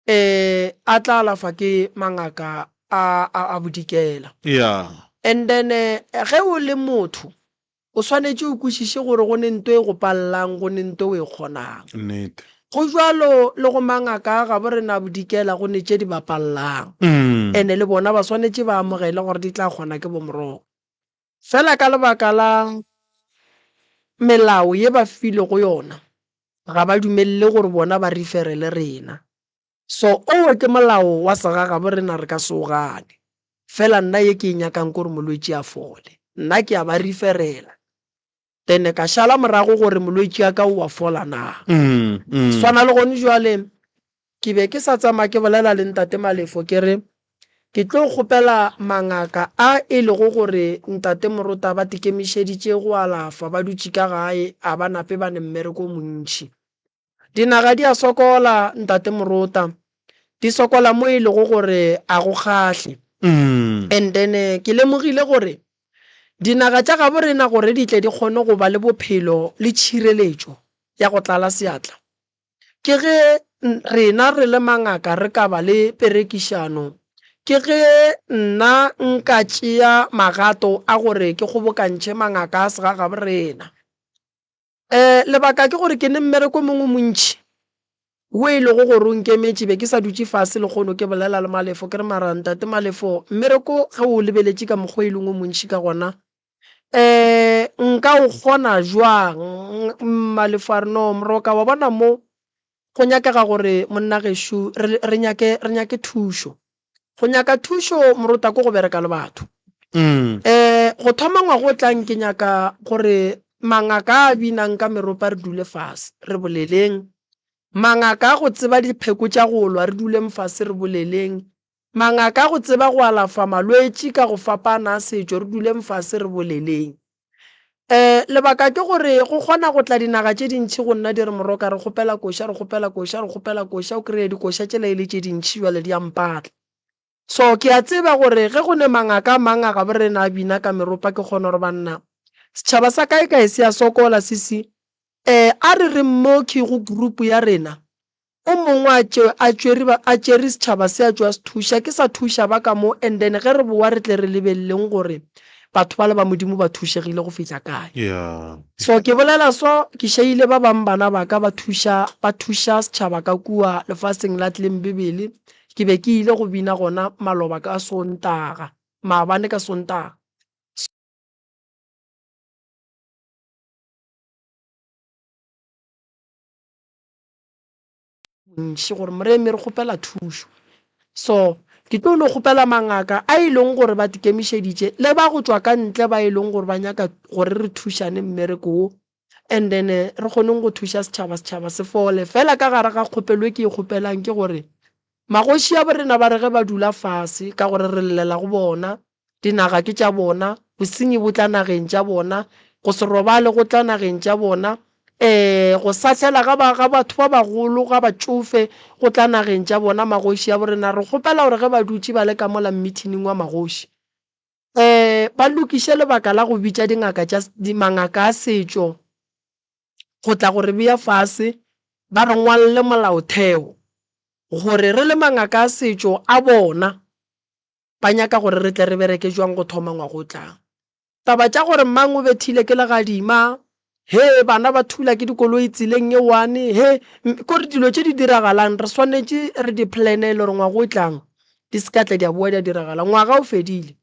um a tla alafa ke mangaka a, a, a bodikela. Yeah. And then ge o le motho o swanetše o kwešiše gore go ne nto e go pallang, go ne nto o e kgonang. Nnete. Go jwalo le go mangaka a gabo rena a bodikela go ne tše di ba pallang. Mm. Ene le bona ba swanetše ba amogele gore di tla kgona ke bomorogo. Fela ka lebaka la melao ye ba filego yona, ga ba dumelele gore bona ba referele rena. So owo ke molao wa segagabo rena re ka se o gane. Fela nna ye ke e nyakang ke gore molwetši a fole. Nna ke a ba referela then ka šala morago gore molwetši wa ka o a fola na. Swana le gone jwale ke be ke sa tsamaya ke bolela le ntate Malefo ke re ke tlo kgopela mangaka a e lego gore ntate Morota ba tikemišeditše go alafa ba dutše ka gae a ba nape ba ne mmereko o montši. Dinaga di a sokola ntate Morota, di sokola mo e lego gore a go kgahle. And then ke lemogile gore dinaga tša gabo rena gore di tle di kgone go ba le bophelo le tšhireletšo ya go tlala seatla, Ke ge rena re le mangaka re ka ba le perekišano. Ke ge nna nka tšea magato a gore ke kgobokantšhe mangaka a segagabo rena. Um lebaka ke gore ke ne mmereko mongwe montši wo e lego gore o nkemetše, be ke sa dutše fase lekgono ke bolela le Malefo ke re mara ntate Malefo mmereko ge o lebeletše ka mokgwa e leng o montši ka gona Um nka o kgona jwang? Malefo a re, No, Moroka, wa bona mo go nyakega gore monna gešo re, re nyake, re nyake thušo. Go nyaka thušo morota ke go bereka le batho. Mm. Um go thoma ngwaga o tlang ke nyaka gore mangaka a binang ka meropa re dule fase re boleleng. Mangaka a go tseba dipheko tša go lwa re duleng fase re boleleng. Mangaka a go tseba go alafa malwetši ka go fapana a setšo re duleng fase re boleleng. Um lebaka ke gore go kgona go tla dinaga tše dintši go nna di re Moroka re kgopela koša, re kgopela koša, re kgopela koša, o kreye dikoša tšela e le tše dintši bjale di a mpatla. So ke a tseba gore ge go ne mangaka a mang a gabo rena a bina ka meropa ke kgona gore banna setšhaba sa kae kae se a sokola sisi um a re re mmoki go group ya rena O mongwe a tše, a tšwere, a tšere setšhaba se a tšo a se thuša, ke sa thuša ba ka mo, and then ge re bowa re tle re lebeleleng gore batho bale ba Modimo ba thušegile go fihla kae. Yeah. So ke bolela so, ke šeile ba bang bana ba ka ba thuša, ba thuša setšhaba ka kua lefaseng la Tleng Bibele, ke be ke ile go bina gona maloba ka Sontaga, maabane ka Sontaga. Bontši gore Moremi re kgopela thušo. So ke tlo no kgopela mangaka a e leng gore ba tikemišeditše le ba go tšwa ka ntle ba e leng gore ba nyaka gore re thušane mmereko wo and then re kgoneng go thuša setšhaba, setšhaba se fole. Fela ka gare ga kgopelo e ke e kgopelang ke gore magoši a borena ba re ge ba dula fase ka gore re llela go bona, Dinaga ke tša bona, bosenyi bo tla nageng tša bona, go se robale go tla nageng tša bona, ee, go sahlela ga ba, ga batho ba bagolo, ga batšofe go tla nageng tša bona, magoši a borena. Re kgopela gore ge ba dutše ba le ka mola mmithining wa magoši, ee, ba lokiše lebaka la go bitša dingaka tša, mangaka a setšo. go tla go re bea fase ba re ngwalle molaotheo gore re le mangaka a setšo a bona ba nyaka gore re tle re bereke jwang go thoma ngwaga o tlang. Taba tša gore mang o bethile ke legadima, he bana ba thula ke dikoloi tseleng ye one, he kore dilo tše di diragalang re swanetše re di plane e le gore ngwaga o tlang di se ka tla di a boa di a diragala. Ngwaga o fedile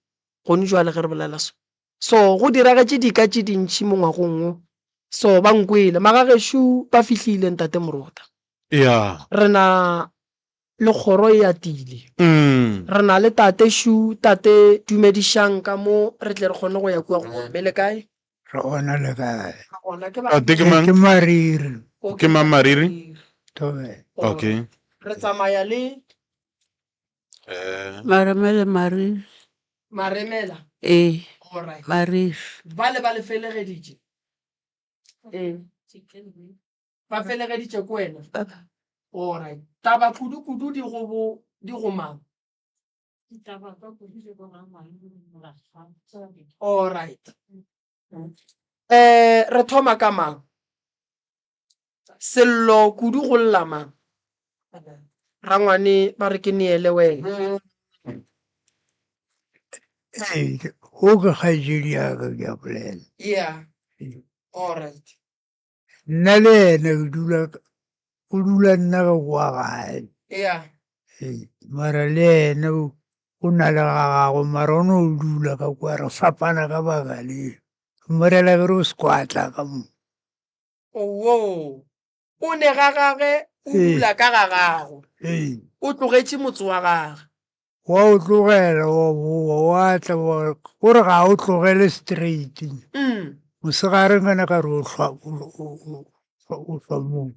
gone jwale ge re bolela so. So go diragetše dika tše dintši mo ngwagong wo. So ba nkwele. Magagešo ba fihlile Ntate Morota. Ya. Re na le kgoro e atile. Re na le tate šu, tate dumedišang ka mo re tle re kgone go ya kua go bomme. Le kae? Re gona le kae? Re gona. Ke ba. Tate ke mang? Ke Mariri. Ke mang Mariri? Thobela. Okay. Re tsamaya le. Eh. Maremela Mariri. Maremela? Ee. Alright. Mariri. Bale ba le felegeditše? Ee. Ba felegeditše ko wena? Alright. Taba kudu-kudu di go bo di go mang? Ditaba tsa kudu di go mang? Alright. Eh, re thoma ka mang? Sello kudu go lla mang? Rangwane ba re ke neele wena. Ee, o ke kgaetšedi ya ka ke a bolela. Yeah. Alright. Nna le yena ke dula, o dula nna ka kwa gae. Yeah. Ee, mara le yena o na le ga gagwe mara o no dula ka kwa re fapana ka baka leo. Ke mo rela ke re o se kwa tla ka mo. Owoo, o ne ga gage o dula ka ga gago. Ee. O tlogetše motse wa gage. Wa o tlogela wa boa wa tla wa gore ga o tlogele straight. Mosegare nkana ka re o hlwa o hlwa mo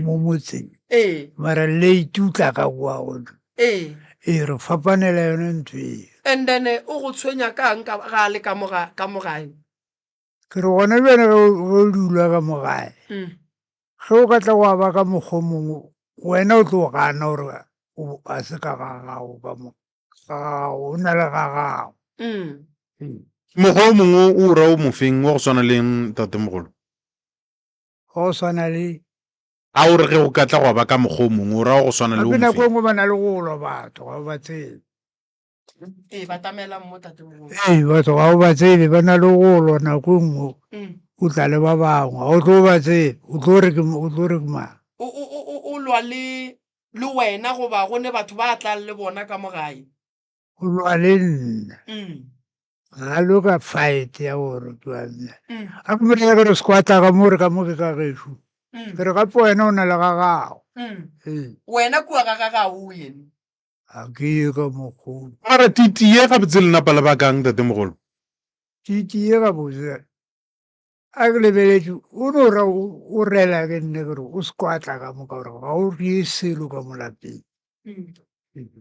mo motseng. Ee. Mara late o tla ka kwa gona. Ee. Ee re fapanela yona ntho eo. And then o go tshwenya kang ka ga a le ka mo ga ka mo gae? Ke re gona bjale ge o dula ka mo gae. Ge o ka tla wa ba ka mokgwa o mongwe, wena o tlo gana gore ga se ka ga gago ka mo ga gago, o na le ga gago. Mokgwa o mongwe o ra o mofeng wa go swana le eng, tatemogolo? Wa go swana le. A o re ge o ka tla gwa ba ka mokgwa o mongwe, o ra wa go swana le o Gape nako mofeng? e nngwe ba na le go lwa batho, ga o ba tsebe. Ee, batamelang mo tatemogolo. Ee, batho ga o ba tsebe, ba na le go lwa nako e nngwe. O tla le ba bangwe, ga o tlo ba tsebe, o tlo re ke, o tlo re ke mang. O, o, o, o, o lwa le, le wena goba go ne batho ba tlang le bona ka mo gae? O lwa le nna. Ga lo ka fight ya gore ke wa nna. A ke mo reye ke re squata ka mo re ka mo ke ka gešo. Ke re gape wena o na le ga gago. Ee. Wena kua ga ga gago o eng? A ke ye ka mokgwa. Mara titi ye gabotse le napa le bakang tatemogolo? Titi ye gabotse a ke lebeletše o no ra o rela ke nne ke re o se kwa tla ka mo ka gore ga o reye selo ka mo lapeng.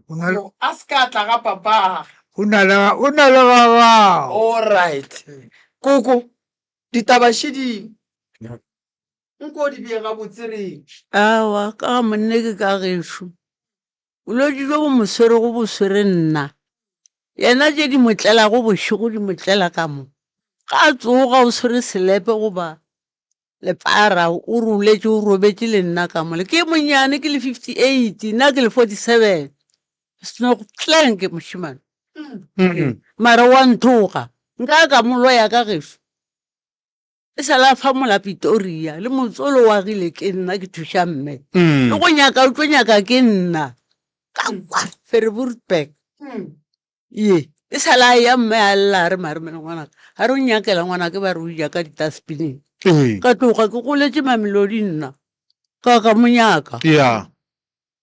O na le A se ka tla ga papage. O na le o na le ga gago. All right. Koko, ditaba še di nko di bee gabotse re. Aowa, ka ga monne ke ka gešo. Bolwetši bjo bo mo swerego bo swere nna. Yena tše di mo tlelago bošego di mo tlela ka mo. Ga a tsoga o swere selepe goba lepara o roletše o robetše le nna ka mole. Ke monnyane ke le 58 nna ke le 47. Snoek ke mošemane. Mara wa nthoga. Nka ka mo loya ka gešo. E sa la fa mola Pitoria le motsolo o agile ke nna ke thuša mme. Mm. Le go nyaka o tlo nyaka ke nna. Ka kwa Verwoerdburg. Mm. Ye e sa la ya mme a lla a re mare mene ngwanaka a re o nyakela ngwanake ba re o ja ka ditaspineng. Ee. Ka tloga ke goletše Mamelodi nna ka ka mo nyaka. Yeah.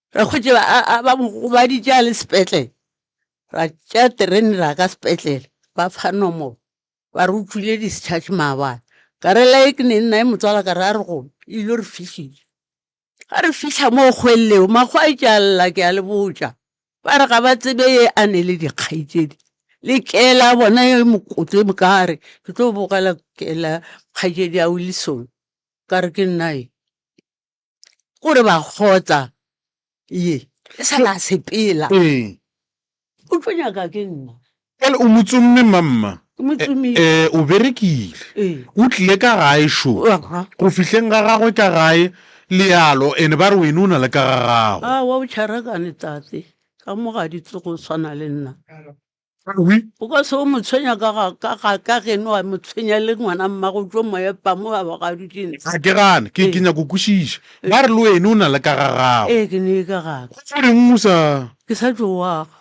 Ra hwetše ba a- ba mo gobaditše a le sepetlele. Ra tšea terene ra ka sepetlele ba fa nomoro. Ba re o tšwile discharge maabane. Ka re la e ke ne nna e motswala ka re a re gone e ile re fihlile. Ga re fihla mo kgwelleo makgwa a itše a lla ke a le botša. Ba re ga ba tsebe ye a ne le dikgaetšedi. Le kela bona ye mokotlo e mokare ke tlo bogela kela kgaetšedi ya Wilson. Ka re ke nna e. Kore ba kgotsa ye e sa la sepela. Ee. O tlo nyaka ke nna. Bjale o mo tsomme mamma. Ke mo tsomile. Eh, o berekile. Ee. O tlile ka gae šo. Aha. Go fihleng ga gagwe ka gae, lealo, ene ba re wene o na le ka ga gago. Aowa o tšharakane tate, ka mo ga di tsogo swana le nna. Wi. O ka se o mo tshwenya ka ga, ka ga, ka geno wa mo tshwenya le ngwana mmago o tlo mo epa mo a ba ga dutše ntshe. Ga ke gane, ke, ke Ee. nyako kwešiša. Ba re le wene o na le ka ga gago. Ee, ke ne ka ga ka. Go reng o sa. Ke sa tšo aga.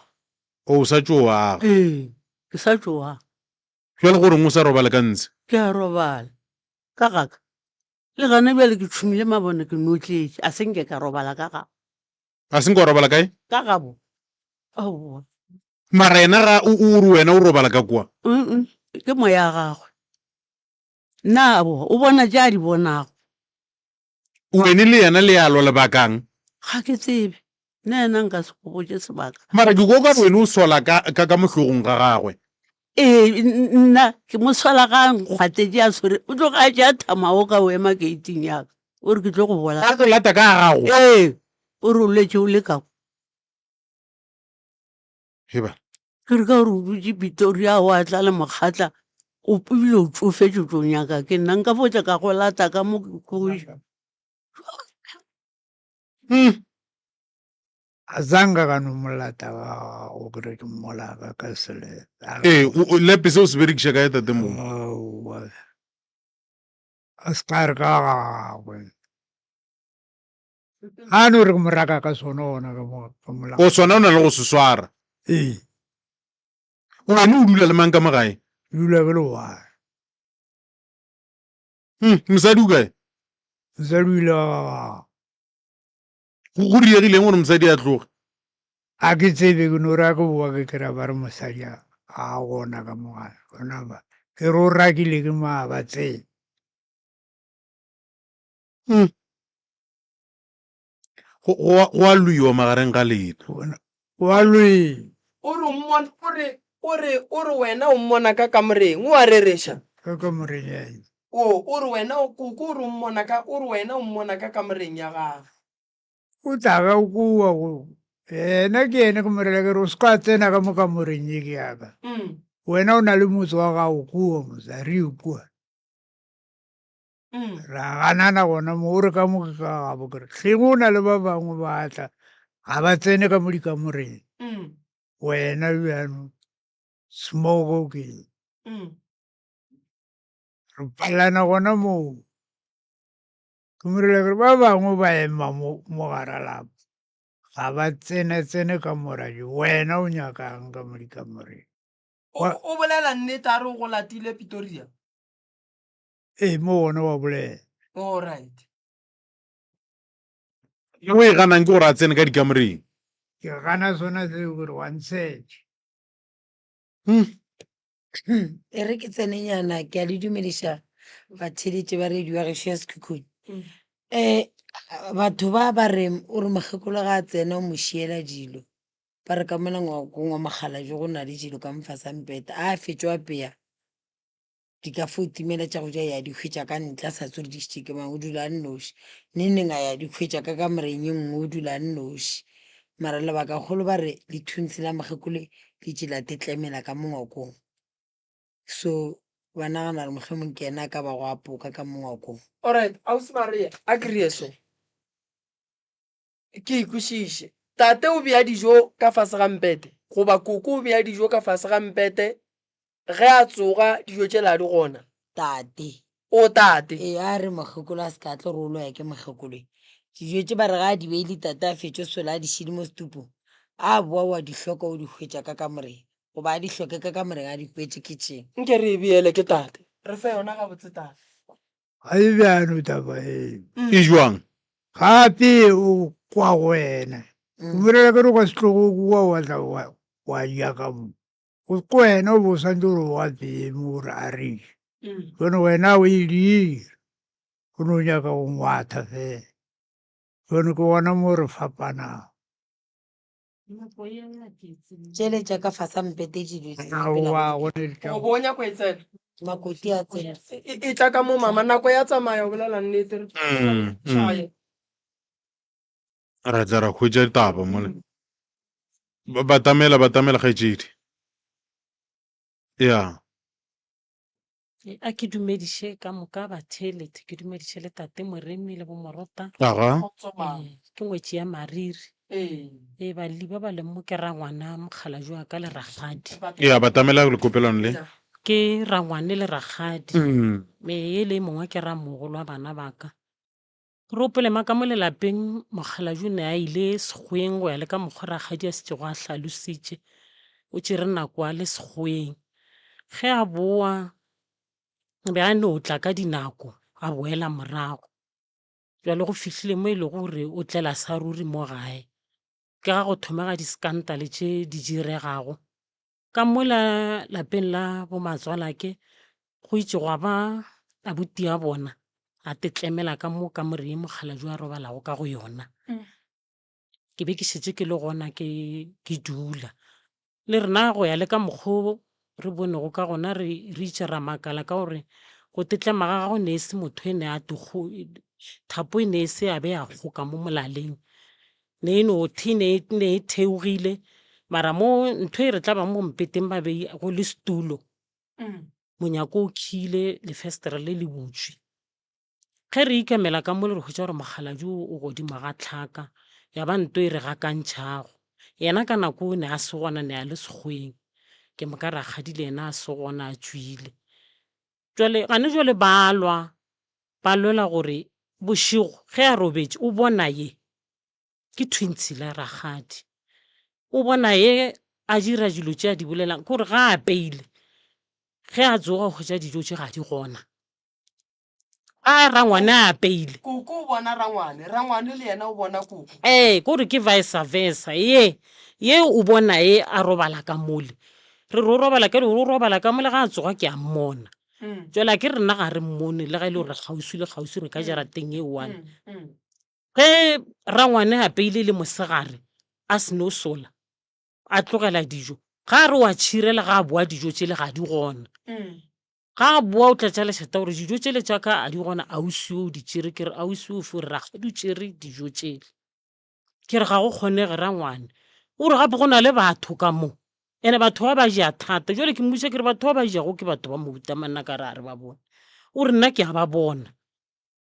O sa tšo aga. Ee, ke sa tšo aga. Bjale go reng o sa robale ka ntshe? Ke a robala ka ga ka. Le gana bjale ke tšhumile mabone ke notletše, a se nke ka robala ka ga. A se nke wa robala kae? Ka gabo. Aowa. Mara yena ga o o re wena o robala ka kwa? Mm ke moya wa gagwe. Nna aowa, o bona tše a di bonago. Wene le yena le ya lwa lebakang? Ga ke tsebe. Nna yena nka se go botše sebaka. Mara ke kwa o ka re wene o sola ka, ka, ka mo hlogong ga gagwe. Ee, nna ke mo sola ga a nkgwatetše a tshwere, o tloga a tšea thama o ka o ema keiting ya ka. O re ke tlo go bolaya. A go lata ka ga gago? Ee, o re o letše o le ka kwa. Heba. Ke re ka gore o dutše Pitoria wa tla le mokgatla, o ebile o tšofetše o tlo nyaka ke nna nka fo tla ka go lata ka mo ke go iša. Mm. A zanka ka no mo lata ka gago ke re ke mmolaka ka selepe. Ee, o lepe se o se berekiša kae tate mo? Aowa. A se ka re ka ga gagwe. A no re ke mo raka ka sona gona ka mo ka mo O sona o na le go se swara. Ee. Wena o dula le mang ka mo gae? Ke dula ke le one. Mosadi o kae? Mosadi o ile ga gagwe. Go diegileng gore mosadi a tloge? A ke tsebe ke no re a ke boa ke kry-a ba re mosadi a a gona ka mo gae. Gona ba ke re o rakile ke mo a ba tsebe. Go, go, a- go a lwiwa magareng ga lena. Go a lwiwa. O re o mmona, o re, o re, o re wena o mmona ka kamoreng, o a rereša? Ka kamoreng ya eng? O, o re wena o, koko o re o mmona ka, o re wena o mmona ka kamoreng ya gagwe. O tla ka kua go, yena ke yena ke mo rela ke re o se ka tsena ka mo kamoreng ye ke ya ka. Wena o na le motse wa gago kua motse, a re ye kua. Ra ganana gona mo, o re ka mo ke ka gabo ke re hleng o na le ba bangwe ba tla ga ba tsene ka mo dikamoreng. Wena bjano smoko ke eng? Re palelana gona moo. Ke mo rile ke re ba bangwe ba ema mo mo gara lapa ga ba tsene tsene kamora je wena o nyakang ka mo dikamoreng. O bolela nnete a re o go latile Pitoria? Ee, mo gona wa bolela. All right. Le o e ganang ke gore a tsene ka dikamoreng. Ke gana sona seo gore wa ntshetše. E re ke tsenenyana ke a le dumediša batheeletši ba radio ya gešo ya Sekhukhune. Um batho ba ba re o re mokgekolo ga a tsena o mo šiela dilo, ba re ka mola ngwakong wa mokgalabje go na le dilo ka mo fase ga mpete, a fetšo apeya di ka fo timela tša go ja ya di hwetša ka ntle a sa tsebe gore di šetše ke mang, o dula a nnoši. Neng neng a ya di hwetša ka kamoreng ye nngwe o dula a nnoši. Mara lebakagolo ba re lethuntshi la mokgekolo le tše la tetlemela ka mo ngwakong. So ba nagana gore mohlomong ke yena a ka bago a poka ka mo ngwakong. Alright, Ausi Maria, a ke re so. Ke e kwešiše. Tate o bea dijo ka fase ga mpete goba koko o bea dijo ka fase ga mpete Ge a tsoga, dijo tšela di gona. Tate. O tate. Ee, a re mokgekolo a se ka tlo re o loya ke mokgekolo e. Dijo tše ba re ga a di beile tate a fetše sola a di šile mo setupung, a boa o a di hloka o di hwetša ka kamoreng, goba a di hloke ka kamoreng a di hwetše kitchen. Nke re e beele ke tate. Re fe yona gabotse tate. Ga e bjalo taba eo. E jwang? Gape o kwa go wena. O bolela ke re o ka se tloge kua wa tla wa ja ka mo. Ko wena o bo o swantse gore o apeye mo gore a re je. Jone wena o e dira, o no nyaka go ngwatha fela. Jone ke gona mo re fapanang. Tšele tša ka fase a mpete dilo di Aowa, go ne O bo o nyako e tsena. Makoti a tsena. E tla ka mo mama, nako ya tsamaya o bolela nnete. Tšhaye. Ra tla ra hwetša taba mole. Batamela, batamela kgaetšedi. Ya. A ke dumediše ka moka batheeletši, ke dumediše le tate Moremi le bomorota. Aga. Ke ngwetši ya Mariri. Ee, balli ba ba leng mo ke rangwana mokgalajwe wa ka le rakgadi. Ee, batamela lekopelano le. Ke rangwane le rakgadi. Me ye le e mongwe ke ramogolo wa bana ba ka. Re opele ma ka mo lelapeng mokgalajwe o ne a ile sekgweng go ya le ka mokgwa rakgadi a šetšego a hlalositše. O tšere nako a le sekgweng. Ge a boa be a no tla ka dinako a boela morago. Bjale go fihlile mo e lego gore o tlela sa ruri mo gae. Ke ga go thomega diskantale tše di diregago. Ka mola lapeng la bomatswalake go itše gwa ba abuti ya bona a tetlemela ka mo kamore ye mokgalabje a robalago ka go yona. Ke be ke šetše ke le gona ke ke dula. Le rena go ya le ka mokgo re bonego ka gona re re itše ra makala ka gore go tetlema ga gagwe ne e se motho e ne a thapo e ne e se ya be ya kgoka mo molaleng. Ne e no the ne ne e theogile mara mo ntho e re tla bang mo mpeteng ba bei go le setulo. Monyako o khile lefestere le le butšwe. Ge re ikemela ka mole re hwetša gore mokgalabje o godimo ga tlhaka ya ba nto e re gakantšhago. Yena ka nako o ne a se gona ne a le sekgweng. Ke moka rakgadi le yena a se gona a tšwile. Jwale gane jwale ba lwa ba lwela gore bošego ge a robetše o bona ye ke thwintshila rakgadi. O bona ye a dira dilo tše a di bolelang ke gore ga a apeile ge a tsoga o hwetša dijo tše ga di gona. A rangwane a apeile. Koko o bona rangwane, rangwane le yena o bona koko. Ee, ko re ke vice versa. Ye, ye o bona ye a robala ka mole. Re re o robala ka o robala ka mole ga a tsoga ke a mmona. Jwale a ke rena ga re mmone le ga e le gore re kgauswi le kgauswi re ka jarateng e one. Ge rangwane a apeile le mosegare a seno sola, a tlogela dijo, ga a re wa tšhirela ga a boa dijo tšele ga di gona. Ga a boa o tlatša lešata gore dijo tšele tša ka a di gona ausi o di tšere ke re ausi o fe o re rakgadi o tšere dijo tšele. Ke re ga go kgonege rangwane. O re gape go na le batho ka mo ene batho ba ba ja thata jale ke mmotšiša ke re batho ba ba jago ke batho ba mohuta mang nna ka re a re ba bone. O re nna ke a ba bona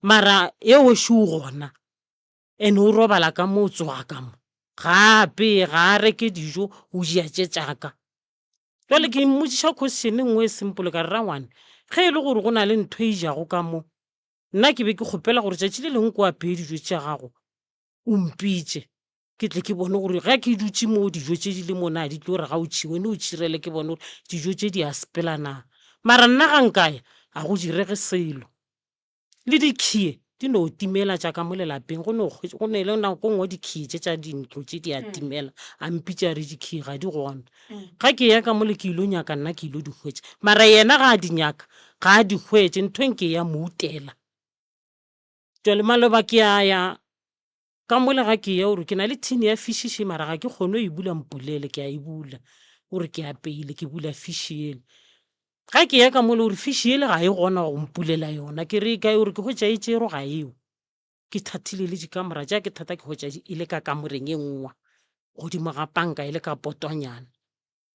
mara ye wešo o gona ene o robala ka mo o tsoga ka mo ga a apeye ga a reke dijo o ja tše tša ka. Jwale ke mmotšiša question e nngwe e simple ka re rangwane ge e le gore go na le ntho e jago ka mo nna ke be ke kgopela gore tšatši le lengwe ko apeye dijo tša gago o mpitše ke tle ke bone gore ge ke dutše mo dijo tše di le mo na di tlo re ga o tšhiwe ne o tšhirele ke bone gore dijo tše di a sepela na mara nna ga nkaya ga go direge selo. Le dikhie di no timela tša ka mo lelapeng go no go ne le nako nngwe dikhie tše tša dintlo tše di a timela a mpitša a re dikhie ga di gona ga ke ya ka mole ke ilo nyaka nna ke ilo di hwetša mara yena ga a di nyaka ga a di hwetše ntho e nke ya mo utela jwale maloba ke a ya Ka mola ga ke ya o re ke na le thini ya fiši še mara ga ke kgone go e bula mpolele ke a e bula o re ke apeile ke bula fiši ele ga ke ya ka mola o re fiši ele ga e gona go mpulela yona ke re e kae o re ke hwetša e tšerwe ga eo ke thathile le dikamora tša ke thata ke hwetša e le ka kamoreng e nngwe godimo ga panka e le ka potwanyana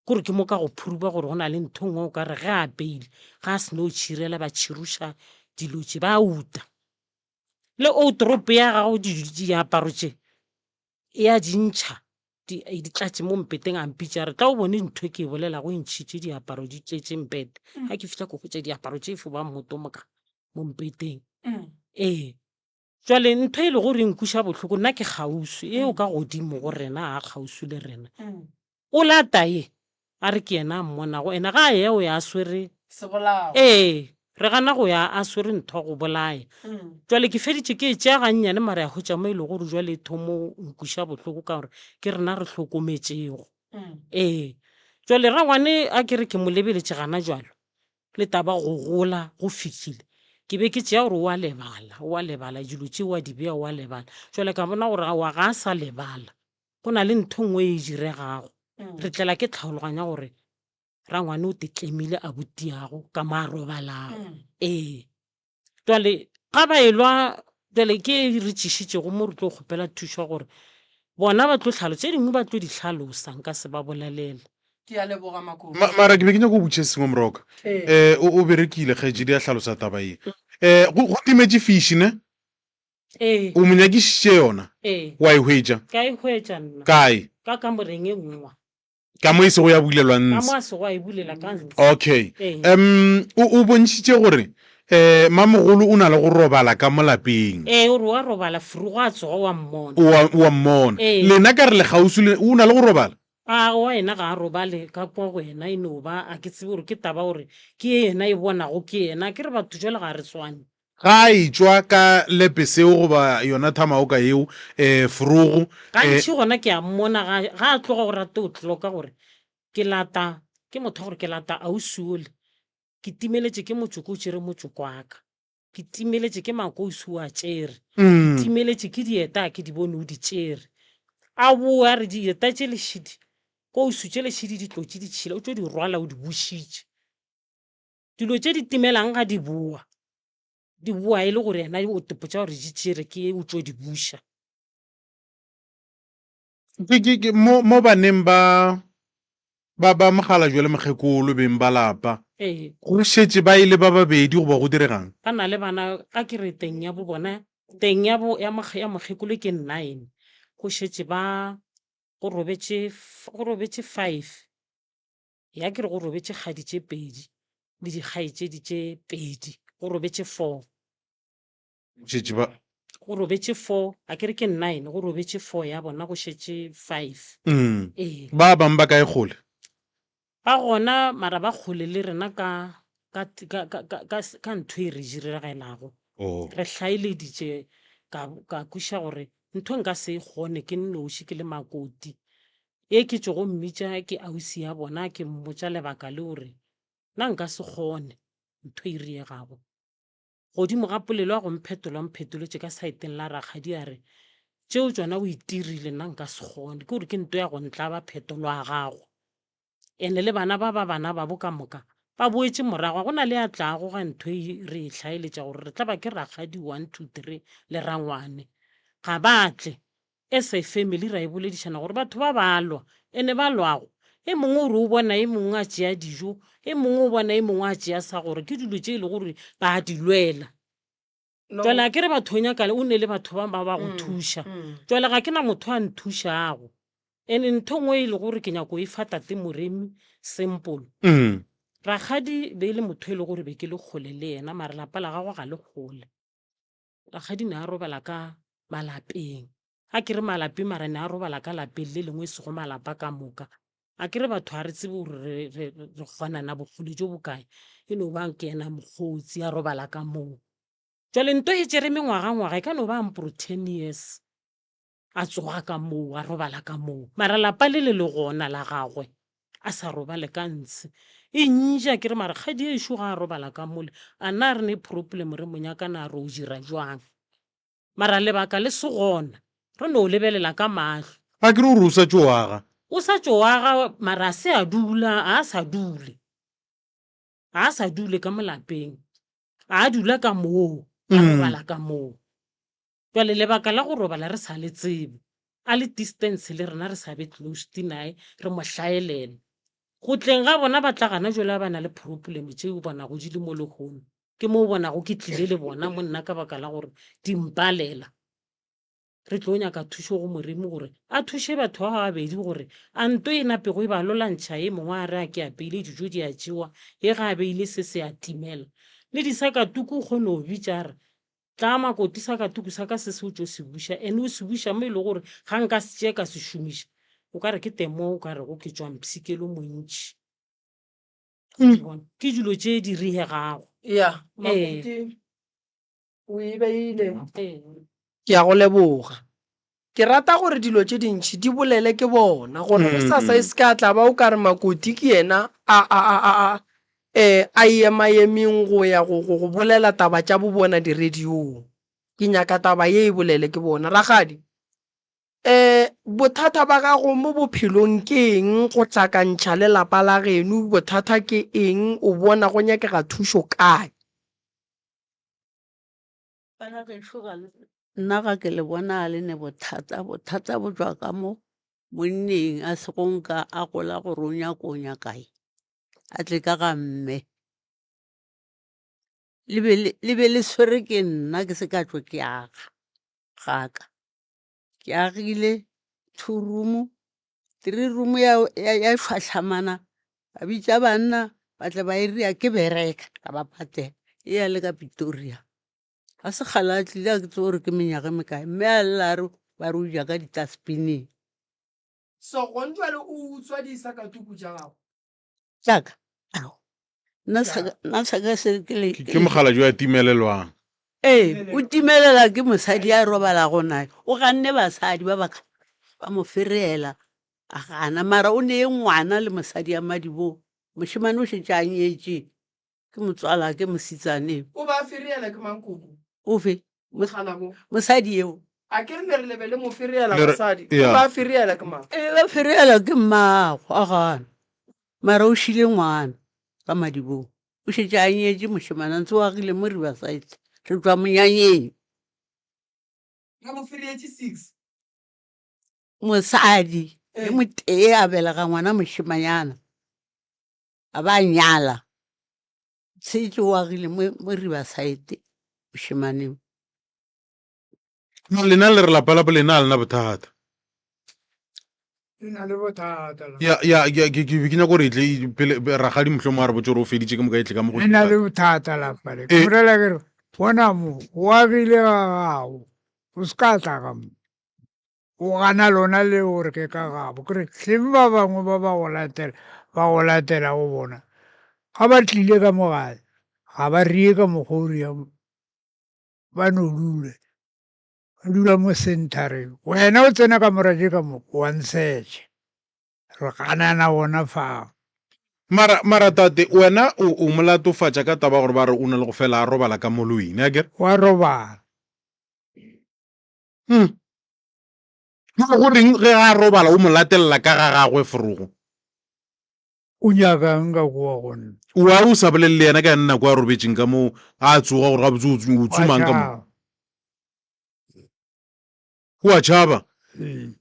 kore ke mo ka go phuruba gore go na le ntho nngwe o ka re ge a apeile ga a seno tšhirela ba tšhiruša dilo tše ba uta Le outropo ya gago diaparo tše e a di ntšha di di tlatše mo mpeteng a mpitša a re tla o bone ntho e ke e bolelago e ntšhitše diaparo di tletše mpete ga ke fihla ko hwetša diaparo tše fo ba mmoto moka mo mpeteng ee jwale ntho e le gore e nkweša bohloko nna ke kgauswi eo ka godimo go rena a kgauswi le rena O lata ye, a re ke yena a mmonago, ena ga a eya o ya a swere. Sebolao. Ee, re gana go ya a swere ntho ya go bolaya. Jwale ke feditše ke e tšea gannyane mara ya hwetša mo e lego gore jwale e thomo nkweša bohloko ka gore ke rena re hlokometšego. Ee, jwale rangwane a ke re ke mo lebeletše gana jwalo le taba go gola go fihlile ke be ke tšea gore o a lebala, o a lebala dilo tše o a di bea o a lebala. Jwale ka bona gore aowa ga a sa lebala. Go na le ntho nngwe e diregago. Re tlela ke tlhaologanya gore rangwane o tetlemile abutiago ka mo a robalago. Ee. Jwale ga ba elwa jwale ke e re tšišitšego mo re tlo kgopela thušo gore bona ba tlo hlalo tše dingwe ba tlo di hlalosa nka se ba bolelele. Ke a leboga Makoti. Ma, mara ke be ke nyaka go botšiša se sengwe Moroka. Ee. Eh, o, o berekile kgaetšedi a hlalosa taba ye. Eh, go, go timetše fish ne? Ee. O mo nyakišitše yona? Ee. Wa e hwetša? Ka e hwetša nna. Kae? Ka kamoreng e nngwe. Ka mo e sego ya bulelwa Ka mo ntshe. a sego a e bulela ka ntshe. Okay. Ee. Um, o, o bontšhitše gore eh, mamogolo o na le go robala ka mo lapeng. Ee, o re wa robala frugo a tsoga wa mmona. O a, o a mmona. Ee. Lena ka re le kgauswi le, o na le go robala? A wa yena ga a robale ka kwa go yena e no ba a ke tsebe gore ke taba gore ke ye yena e bonago ke yena. Ke re batho jwale ga re swane. Ga a etšwa ka lepe seo goba yona thamaoka yeo, eh, forogo, eh. Gantši gona ke a mmona ga, ga a tloga o rate o tloka gore ke lata, ke motho wa gore ke lata ausi ole, ke timeletše ke motšoko o tšere motšoko wa ka, ke timeletše ke makousi o a tšere, ke timeletše ke dieta a ke di bone o di tšere. A boe a re dieta tše lešidi, kousu tše lešidi di tlotše ditšhila, o tšo di rwala o di bušitše. Dilo tše di timelang ga di boa, di boa e le gore yena o tepotša gore di tšere ke o tšo di buša. Ke, ke, ke, mo, mo baneng ba, ba, ba mokgalabje le mokgekolo beng ba lapa, Ee. go šetše ba e le ba babedi goba go diregang? Ba na le bana, a ke re teng ya bo bona, teng ya bo, ya mokge, ya mokgekolo ke nine, go šetše ba, go robetše, go robetše five. Ya ke re go robetše kgadi tše pedi le dikgaetšedi tše pedi, go robetše four. Šetše ba. Go robetše four, a ke re ke nine, go robetše four ya bona go šetše five. Mm. Ee. Ba bang ba kae kgole? Ba gona mara ba kgole le rena ka ka ka ka ka ka ka ntho e re diregelago. Oh. Re hlaeleditše ka ka kweša gore ntho nka se e kgone ke nnoši ke le makoti. Ye ke tšogo mmitša ke ausi ya bona ke mmotša lebaka le gore nna nka se kgone ntho e riegago. Godimo ga polelo ya go mphetola o mphetoletše ka saeteng la rakgadi a re tšeo tšona o itirile nna nka se kgone ke gore ke nto ya go ntlaba phetolo ya gago. Ene le bana ba ba bana babo ka moka ba boetše morago ga go na le a tlago ga ntho e re e hlaeletša gore re tla ba ke rakgadi one two three le rangwane ga ba tle. As a family ra e boledišana gore batho ba ba lwa ene ba lwago e mongwe o re o bona e mongwe a tšea dijo e mongwe o bona e mongwe a tšea sa gore ke dilo tše e le gore ba di lwela. Jwale a ke re batho o nyaka o ne le batho ba ba ba go thuša jwale ga ke na motho a nthušago and ntho nngwe e le gore ke nyako e fa tate Moremi simple. Rakgadi be e le motho e le gore be ke le kgole le yena mara lapa la gagwe ga le kgole. Rakgadi ne a robala ka malapeng. A ke re malapeng mara ne a robala ka lapeng le lengwe e sego malapa ka moka. A ke re batho ga re tsebe gore re, re, re kgonana bokgole jo bokae. E no ba ke yena mokgotsi a robala ka moo. Jwale nto e tšere mengwagangwaga e ka no ba mpro ten years a tsoga ka moo a robala ka moo. Mara lapa le le le gona la gagwe a sa robale ka ntshe. E nja ke re mara kgadi ešo ga a robala ka mole a na re ne problem re mo nyaka na re o dira jwang. Mara lebaka le se gona, re no lebelela ka mahlo. A ke re o re o sa tšo aga. O sa tšo aga mara a se a dula, a sa dule. A sa dule ka mo lapeng. A dula ka moo, a robala ka moo. Jwale lebaka la go robala re sa le tsebe. A le distance le rena re sa be close nae, re mo hlaelela. Go tleng ga bona ba tla gana jwale ba na le problem tše o bonago di le mo lehono. Ke mo o bonago ke tlile le bona mo nna ka baka la gore di mpalela. Re tlo nyaka thušo go Morimo gore a thuše batho ba babedi gore a nto e napego e ba lolantšha e mongwe a re a ke apeile dijo di a tšewa, ye ga a beile se se a timela. Le disakatuku o kgone go bitša a re tla makoti sakatuku sa ka se se o tšo se buša and o se buša mo e le gore ga nka se tšee ka se šomiša o ka re ke temo o ka rego ke tšwa mpshikelo montši. Bona, ke dilo tše di riegago. Ya, Ee. Makoti o e beile. Ee. Ke a go leboga. Ke rata gore dilo tše dintši di bolele ke bona, gore gosasa e se ka tla ba o ka re Makoti ke yena a, a, a, a, a, eh, a emaemeng go ya go, go, go bolela taba tša bobona diradiong. Ke nyaka taba ye e bolele ke bona. Rakgadi, Eh, bothata ba gago mo bophelong ke eng go hlakantšha le lapa la geno? Bothata ke eng? O bona go nyakega thušo kae? Bana gešo ga le, nna ga ke le bona le ne bothata, bothata bo tšwa ka mo. Monneng a sego nka a gola gore o nyako o nyakae, a tle ka ga mme. Le be le, le be le swere ke nna ke se ka tšwe ke aga ga ka. Ke agile two room, three room ya, ya, ya šwahlamana, ba bitša banna ba tla ba e ria ke bereka ka ba patela, e ya le ka Pretoria. Ga se kgale a tlile a ke tsebe gore ke menyaga e mekae, mme a lla a re ba re o ja ka ditaspineng. So gone jwale o utswa disakatuku tša gago? Tša ka? Ao, nna sa ka, nna sa ka se ke le. Ke mogala jo a timelelwang. Ee, o timelela ke mosadi a robalago naye. O ganne basadi ba ba ka ba mo fereela a gana, mara o nee ngwana le mosadi ya Madibo. Mošemane o šetše a nyetše. Ke motswala ke mositsane. O ba fereela ke mang koko? Ofe? Mogala mo. Mosadi eo. A ke re le re le be le mo fereela Le re- mosadi. ya. O ba fereela ke mang? E ba fereela ke mmago a gana. Mara o šile ngwana ka madibong. O šetše a nyetše mošemane a ntse o agile mo Riverside. Re tšwa monyanyeng. Ba mo fereetše six. Mosadi Eh. le motee a belega ngwana mošemanyana. A ba nyala. Tshetše o agile mo, mo Riverside mošemaneng. No, lena le re lapa la bolena a lena bothata. Le na le bothata la. Ya, ya, ya, ke, ke, ke nyaka gore e tle e- pele be- rakgadi mohlomongwe a re botse gore o feditše ke moka e tle ka mo go Le na le bothata lapa le. Ke Eh. bolela ke re bona mo o agile ga gago o se ka tla ka mo. O gana lona le gore ke ka gabo. Ke re hleng ba bangwe ba ba go latela ba go latela go bona ga ba tlile ka mo gae ga ba rie ka mokgwa o riang ba no dula ba dula mo centereng. Wena o tsena ka mora tše ka moka wa nsetšha. Re ganana gona fao. Mara, mara tate, wena o, o mo latofatša ka taba ya gore ba re o na le go fela a robala ka moloing, a ke re? Wa robala. Hmm. Bjale go reng ge a robala o mo latelela ka ga gagwe forogo? O nyakang ka kua go nna? O a o sa bolele le yena ka yona nako a robetšeng ka moo a tsoga gore gabotse o o tsomang ka mo? O a tšhaba? Ee.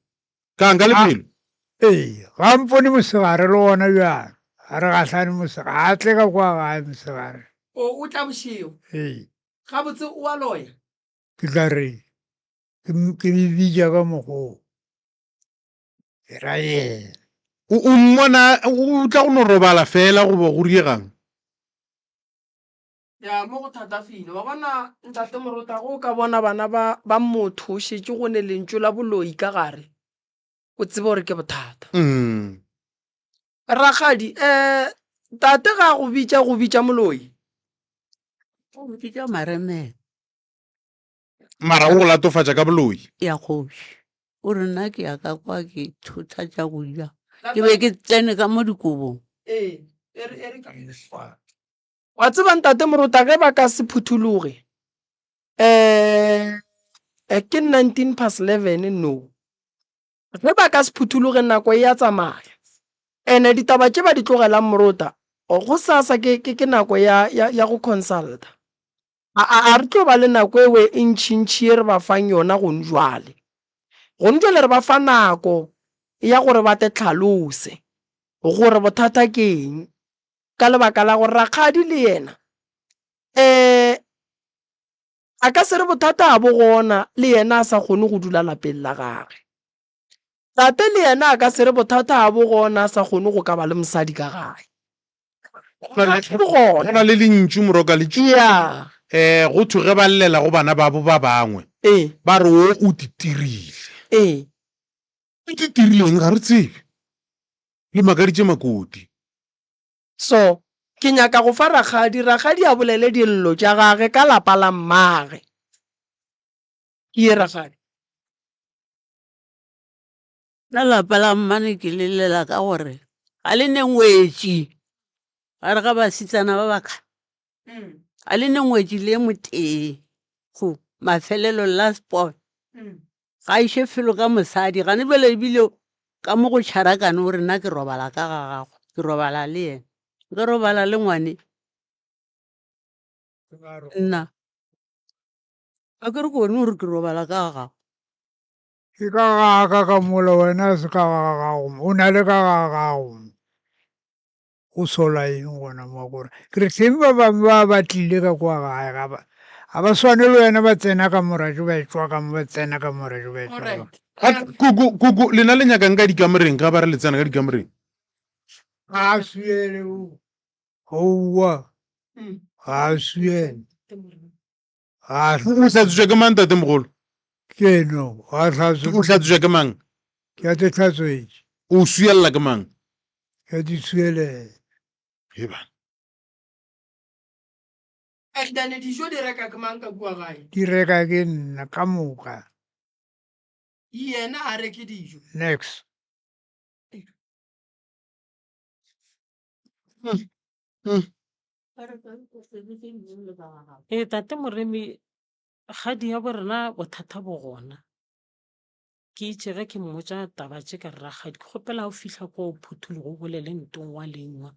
Kang ka lephelo? Ee, ga a mpone mosegare le gona bjalo. Ga re gahlane mosegare, ga a tle ka kua gae mosegare. O, o tla bošego. Ee. Gabotse o a loya? Ke tla re ke ke le bitša ka mokgwa ke ra yena. O o mmona o tla go no robala fela goba go riegang? Ya mo go thatafile. Wa bona ntate Morota ge o ka bona bana ba ba motho o šetše go ne lentšu la boloi ka gare o tsebe gore ke bothata. Mm. Rakgadi, eh tate ga a go bitša go bitša moloi? O mpitša Maremela. Mara o go latofatša ka boloi. Ya kgoši. O re nna ke ya ka kwa ke thotha tša go ja. Ke be ke tsene ka mo dikobong. Ee, e re, e re ke. Wa tseba ntate Morota ge ba ka se phuthologe, eh, ke 19 past 11 no. Ge ba ka se phuthologe nako e a tsamaya. Ene ditaba tše ba di tlogelang Morota, gosasa ke, ke, ke nako ya, ya, ya go consulta. A, a, a re tlo ba le nako ewe e ntšintši ye re ba fang yona gone jwale. Gone jwale re ba fa nako ya gore ba te tlhalose gore bothata ke eng, ka lebaka la gore rakgadi le yena um a ka se re bothata ga bo gona le yena a sa kgone go dula lapeng la gage. Tate le yena a ka se re bothata ga bo gona a sa kgone go ka ba le mosadi ka gae. Go na le lentšu moroka le Yeah. Eh, go thwe ge ba llela go bana babo ba bangwe Ee. ba re wo o titirile. Ee. O titirileng ga re tsebe. Le makaditše makoti. So, ke nyaka go fa rakgadi, rakgadi a bolele dillo tša gage ka lapa la mmage. Ke ye rakgadi. Nna lapa la mmane ke le llela ka gore ga le ne ngwetši gare ga basetsana ba ba ka ga le ne ngwetši le motee go mafelelo last born ga iše felo ka mosadi gane bjale ebile ka mo go tšharakane o re nna ke robala ka ga gagwe ke robala le yena nka robala le ngwane nna a ke re ke wena o re ke robala ka ga gago. Ke ka ga ka ka mola wena a se ka ga gago mo, o na le ka ga gago mo. O sola eng gona mo gore ke re hleng ba bangwe ba ba tlile ka kwa gae ga ba ga ba swane le wena ba tsena ka morajo ba etšwa ka mo ba tsena ka morajo ba etšwa ka mo. Koko, koko, lena le nyakang ka dikamoreng ga ba re le tsena ka dikamoreng? Ga a swiele o. Oua, ga a swiele. Ga O hlatswišwa ke mang tatemogolo? Ke no, ga hlatswe. O hlatswišwa ke mang? Ke a te hlatswetše. O swielela ke mang? Ke a di swielela. He bana. And then dijo di reka ke mang ka kua gae? Di reka ke nna ka moka. Yena a reke dijo? Next. Ee, tate Moremi, kgadi ya borena bothata bo gona. Ke itše ge ke mmotša taba tše ka re rakgadi ke kgopela o fihla kwa o phuthologe o bolele ntong wa lengwa.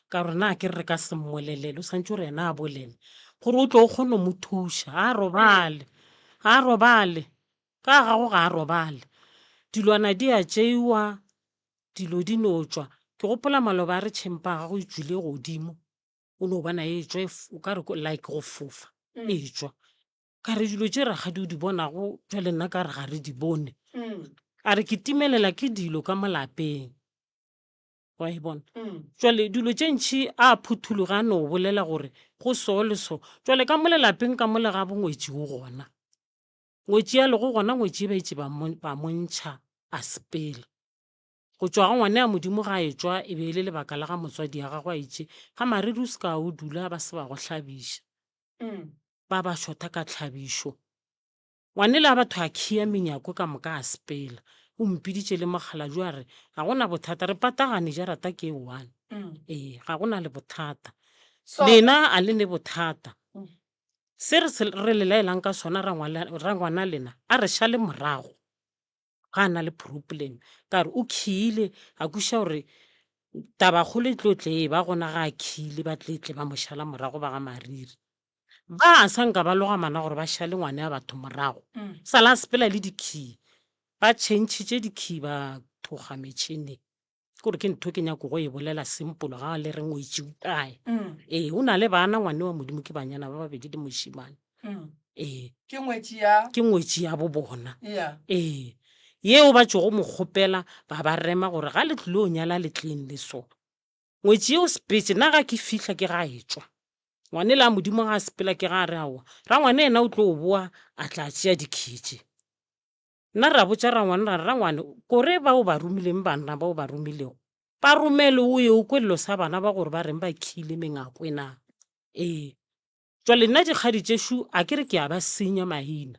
Ka gore na ke re re ka se mmolelele o swantše gore yena a bolele gore o tlo o kgone go mo thuša. Ga a robale, ga a robale, ka ga gago ga a robale. Dilwana di a tšeiwa, dilo di no tšwa. Ke gopola maloba a re tšhempa ya gago e tšwile godimo, o no bona e tšwa o ka re like go fofa e tšwa. Ka re dilo tše rakgadi o di bonago bjale nna ka re ga re di bone. A re ke timelela ke dilo ka mo lapeng, wa e bona. Jwale dilo tše ntši a phuthologa a no bolela gore go so le so. Jwale ka mo lelapeng ka mo le ga bongwetši o gona. Ngwetši ya lego gona ngwetši e ba itše ba mo ntšha a sepela. Go tšwa ga ngwane ya Modimo ga etšwa e be e le lebaka la ga motswadi ya gagwe a itše, Ga mariri o se ka o dula ba se ba go hlabiša. Ba ba šotha ka tlhabišo. Ngwane le a batho a khia menyako ka moka a sepela. O mpiditše le mokgalabje a re, Ga go na bothata, re patagane jarata ke e one. Ee, ga go na le bothata. Lena a le ne bothata. Se re se re le laelang ka sona rangwana lena a re šale morago. Ga a na le problem ka re o khile a kweša gore tabakgolo e tlo tle e ba gona ga a khile ba tle tle ba mo šala morago ba ga mariri. Ba a sa nka ba loga mana gore ba šale ngwane ya batho morago. Sala a sepela le dikhii ba tšhentšhitše dikhii ba thoga metšhineng. Ke gore ke ntho ke nyako go e bolela simple ga le re ngwetši o kae. Ee o na le bana ngwane wa Modimo ke banyana ba babedi le mošemane. Ee. Ke ngwetši ya? Ke ngwetši ya bo bona. Ee. Yeo ba tšogo mo kgopela ba ba rema gore ga le tlilo nyala le tleng le so. Ngwetši yeo sepetše nna ga ke fihla ke ga etšwa. Ngwane la Modimo ga a sepela ke ga a re aowa rangwane yena o tlo boa a tla tšea dikhii tše. Nna ra botša rangwane ra re, Rangwane, kore ba o ba romileng banna ba o ba romilego, ba romele o ye o kwe llo sa bana ba gore ba reng ba khile mengakwe na? Ee. Jwale nna dikgadi tšešo a ke re ke a ba senya maina.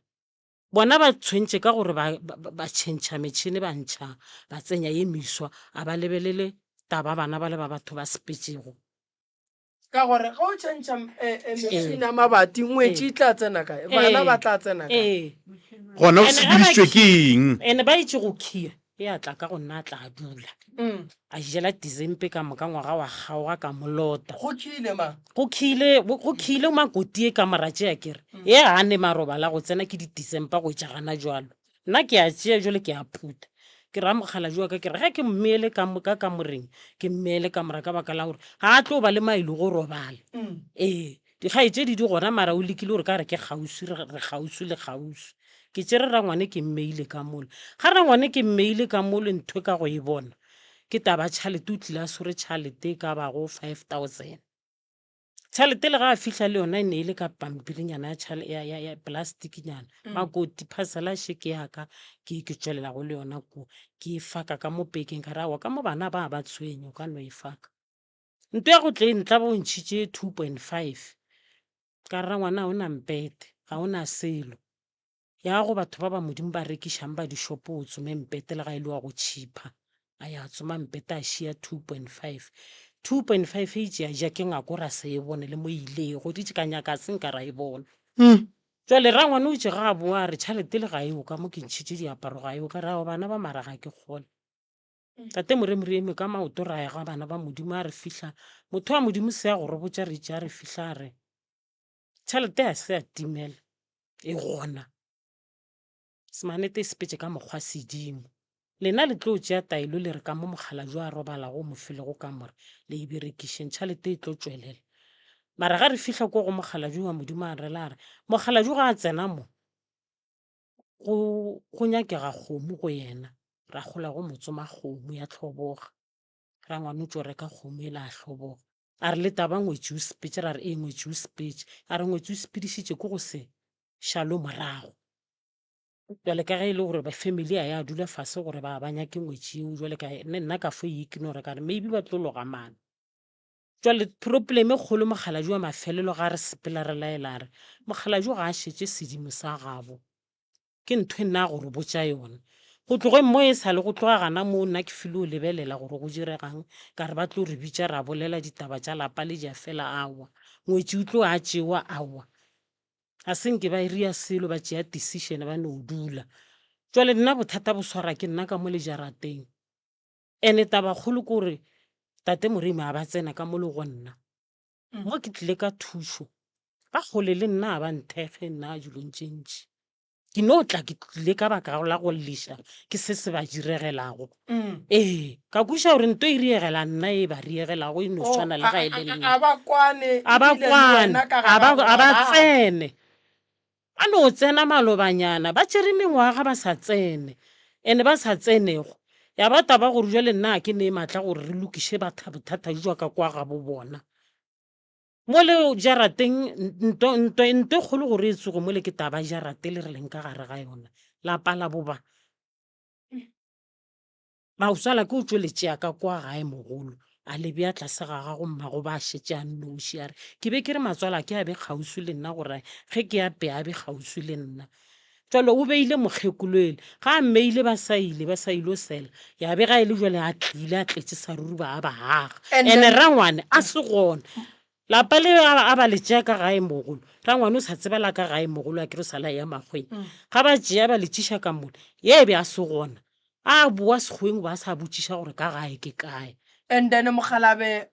Bona ba tshwentše ka gore ba, ba, ba tšhentšha metšhene ba ntšha ba tsenya ye meswa, a ba lebelele taba bana bale ba batho ba sepetšego. Ka gore ge o tšhentšha metšhini ya mabati, ngwetši e tla tsena kae? Bana ba tla tsena kae? Gona o sepedišitšwe ke eng? Ene ba itše go khia, e a tla ka go nna a tla a dula. A jela dizempe ka moka ngwaga wa kgaoga ka molota. Go khile mang? Go khile, go khile makoti e ka mora tšea ke re. E a ne marobala go tsena ke di-December go etša gana jwalo. Nna ke a tšea jwale ke a phutha. Ke raya mokgalabje wa ka ke re ge ke mmeele ka ka kamoreng, ke mmeele kamora ka baka la gore ga a tlo ba le mailo go robala. Ee, dikgaetšedi di gona mara o lekile gore ka re ke kgauswi, re re kgauswi le kgauswi. Ke tšere rangwane ke mmeile ka mola. Ga rangwane ke mmeile ka mole ntho e ka go e bona ke taba ya tšhalete, o tlile a swere tšhalete e ka bago 5000. Tšhalete le ga a fihla le yona e ne e le ka pampirinyana ya tšhale ya, ya, ya plasticnyana. Makoti phasela še ke ya ka ke ke tšwelelago le yona ko ke e faka ka mo pekeng ka re aowa ka mo bana ba ba tshwenye o ka no e faka. Nto ya go tle e ntla ba o ntšhitše 2.5 ka re rangwana ga o na mpete ga o na selo. Ya go batho ba ba Modimo ba rekišang ba dishopo o tsome mpete le ga e le wa go tšhipha. A ya tsoma mpete a šia 2.5. 2.5 e itše ya ja ke ngako ra se e bone le mo e ilego. Di itše ka nyaka se nka ra e bona. Jwale rangwane o itše ga a boa a re tšhalete le ga eo ka mo ke ntšhitše diaparo ga eo. Ka re aowa bana ba mara ga ke kgole. Tate Moremi re eme ka maoto ra ya ga bana ba Modimo a re fihla motho wa Modimo se ya go re botša re itše a re fihla a re tšhelete ga se ya timela e gona. Semanete e sepetše ka mokgwa sedimo. Lena le tlo tšea taelo le re ka mo mokgalabje a robalago o mo filego kamore, le e berekišeng, tšhalete e tlo tšwelela. Mara ga re fihla ko go mokgalabje wa Modimo a rela a re, mokgalabje ga a tsena mo, go, go nyakega kgomo go yena. Ra kgola go mo tsoma kgomo ya hloboga. Rangwane o tšo reka kgomo ela a hloboga. A re le taba ngwetši o sepetše, ra re ee ngwetši o sepetše. A re ngwetši o sepedišitše ke go se šalo morago. Jwale ka ge e le gore ba family a ya dula fase gore ba ba nyake ngwetši eo jwale ka ne nna ka fo e ignore ka re maybe ba tlo loga maano. Jwale problem e kgolo mokgalabje wa mafelelo ga re sepela re laela a re mokgalabje ga a šetše sedimo sa gabo. Ke ntho e nna a go re botša yona. Go tlogeng mo e sa le go tloga gana moo nna ke filo lebelela gore go diregang ka re ba tlo re bitša ra bolela ditaba tša lapa le ja fela aowa. Ngwetši o tlo a tšewa aowa. Ga se nke ba ria selo ba tšea decision ba no dula. Jwale nna bothata bo swara ke nna ka mo le jarateng. Ene taba kgolo ke gore tate Moremi a ba tsena ka mo le go nna. Mo ke tlile ka thušo ba kgole le nna a ba nthekge nna dilong tše ntši. Ke no tla ke tlile ka baka la go lliša ke se se ba diregelago. Ee, ka kwešiša gore nto e riegela nna e ba riegelago e no swana le ga e le nna. A ba kwane, A ba ebile le kwane, wena ka a ba, ga a ba gago. tsene. Ba no tsena malobanyana, ba tšere mengwaga ba sa tsene, ene ba sa tsenego ya ba taba gore jwale nna ga ke ne maatla gore re lokiše batha bothata jwa ka kwa gabo bona. Mole jarateng nto, nto, nto e kgolo gore e tsoge mole ke taba jarate le re leng ka gare ga yona. Lapa la bo ba. Maotswala ke o tšo le tšea ka kwa gae mogolo, a le bea tlase ga gago mmago ba šetše a nnoši a re ke be ke re matswala ke a be kgauswi le nna gore ge ke apea a be kgauswi le nna. Jwale o beile mokgekolo ele, ga a mmeile ba sa ile, ba sa ilo sela, ya be ga e le jwale a tlile a tletše sa ruri ba a ba aga. And Ene then rangwane a se gona. Lapa le a ba le tšea ka gae mogolo, rangwane o sa tseba la ka gae mogolo a kere o sa la ya makgweng. Ga ba tšea ba le tšiša ka mole, ye be a se gona. A boa sekgoweng ba sa botšiša gore ka gae ke kae. And then mokgalabe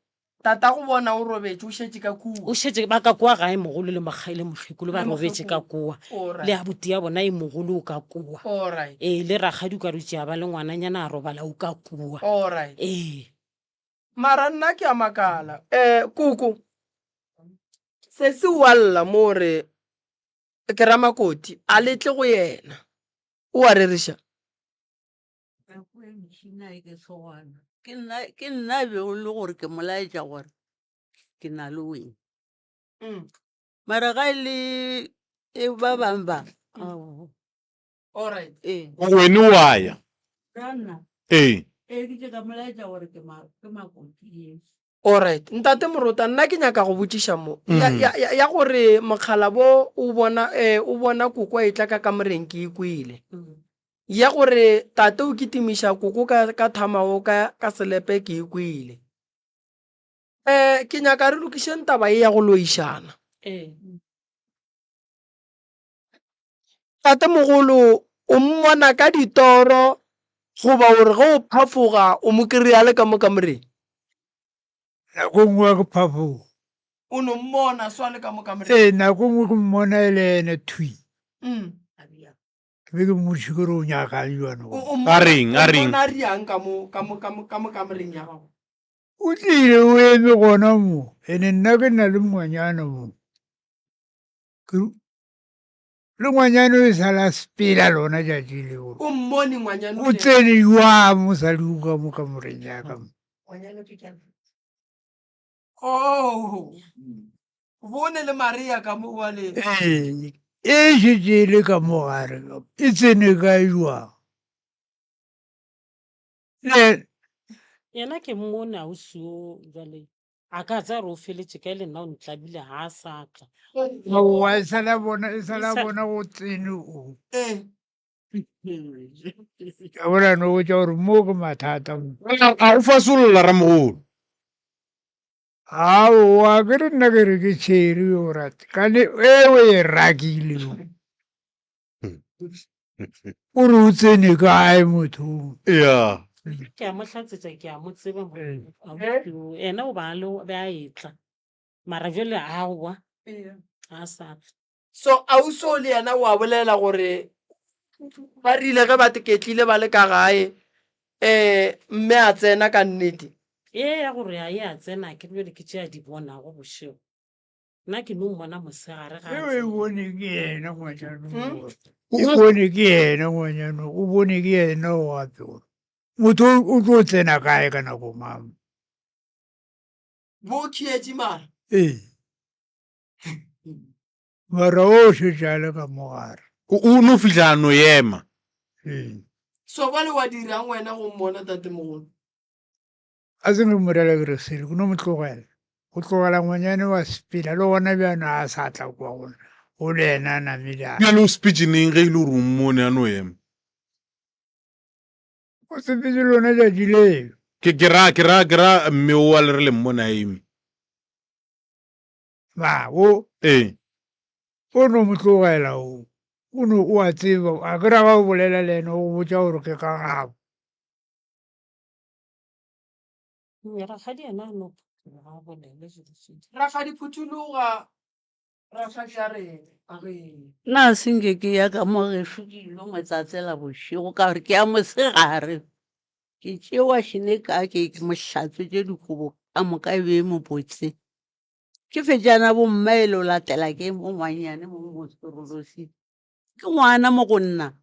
Tatago bona o robetše, o šetše ka kua. O šetše ba ka kua gae mogolo le le mokgekolo ba Le robetše ka mokgekolo. kua. Alright. Le abuti ya bona e mogolo o ka kua. Alright. Ee, le rakgadi o ka re o tšea ba le ngwananyana a robala o ka kua. Alright. Ee. Mara nna ke a makala. Eh, koko, sesi o a lla mo o re ke ramakoti, a le tle go yena. O a rereša? Ke nna ke nna bego le gore ke mo laetša gore ke na le wena. Mara ga e le e ba bang ba aowa. Alright. Ee. Wene o a ya. Nna. Ee. Ee ke tše ka mo laetša gore ke ma ke makoti yeso. Alright. Ntate Morota, nna ke nyaka go botšiša mo. Ya, ya, ya, ya gore mokgalabo o bona, eh, o bona koko a etla ka kamoreng ke e kwele. Ya gore tate o kitimiša koko ka, ka thamao ka, ka selepe ke e kwele. Eh, ke nyaka re lokišeng taba ye ya go loišana. Ee. Tatemogolo o mmona ka ditoro goba o re ge o phafoga o mo kry-a le ka mo kamoreng? Nako e nngwe ke phafoga. O no mmona so a le ka mo kamoreng? Ee, nako e nngwe ke mmona e le ene thwi. Mm. Ke be ke mmotšiše ke re o nyakang jwang O, gona? o A mmona, reng, o a reng? mmona a riang ka mo, ka mo, ka mo, ka mo kamoreng ya gago? O tlile o eme gona mo, ene nna ke na le ngwanyana mo. Ke le ngwanyana o e sa la sepela lona tšatši leo. O mmone ngwanyana O tsene jwang mosadi o ka mo kamoreng ya ka mo? Oh. Bone le Maria ka mo wa le. Ee, e šetše e le ka mo gare ka mo. E tsene kae jwang? Le Yena ke mmone ausi o jwale A ka tsaya gore o feletše kae le nna o ntlabile ga a sa tla. Aowa e sa la bona e sa la E sa- bona go tsene o. Ee. Ka bona no botša gore mo ke mathata mo. A go fasolla ramogolo. Aowa ke re nna ke re ke tšheri yo rate ka ne e o e rakile o. O re o tsene kae motho? Ya. Ke a mo hlatsetša, ke a mo tseba mo- Ee. ausi o. Yena o ba a le be a etla. Mara jwale aowa, ga a sa tla. So ausi o le yena o a bolela gore Ba rile ge ba ketlile ba le ka gae, um mme a tsena ka nnete. Ye ya gore a ye a tsena ke bjale ke tše a di bonago bošego. Nna ke no mmona mosegare ga a Eo e tsena. bone ke yena ngwanyana o. O bone ke yena ngwanyana o bone ke yena o gape gore motho o tlo tsena kae ka nako mang. Bo khietše mara. Ee. Mara o šetše a le ka mo gare. O no fihla a no ema. Ee. So bjale wa dirang wena go mmona tatemogolo? A se ke mo rela ke re sele, ke no mo tlogela. Go tlogela ngwanyane wa sepela, le gona bjano a sa tla kwa gona, go le yena a namile a. Bjale o sepetše neng ge e le gore o mmone a no ema? O sepetše lona tšatši leo. Ke, ke ra, ke ra, ke ra mme o a le re le mmone a eme. Ba, o. Ee. O no mo tlogela o. O no, o a tseba, a ke ra ga o bolela le yena o go botša gore ke ka gabo. Rakgadi yena a no phuthuloga a bolele dilo tše di. Rakgadi phuthuloga, rakgadi a re, a re. Nna se nke ke ya ka mo gešo ke ilo mo tsatsela bošego ka gore ke ya mosegare. Ke tšewa šene ka ke ke mo hlatswetše dikobo ka moka e be e mo botse. Ke fetšana bo mma e lo latela ke mo ngwannyane mo mo serolosi. Ke ngwana mo go nna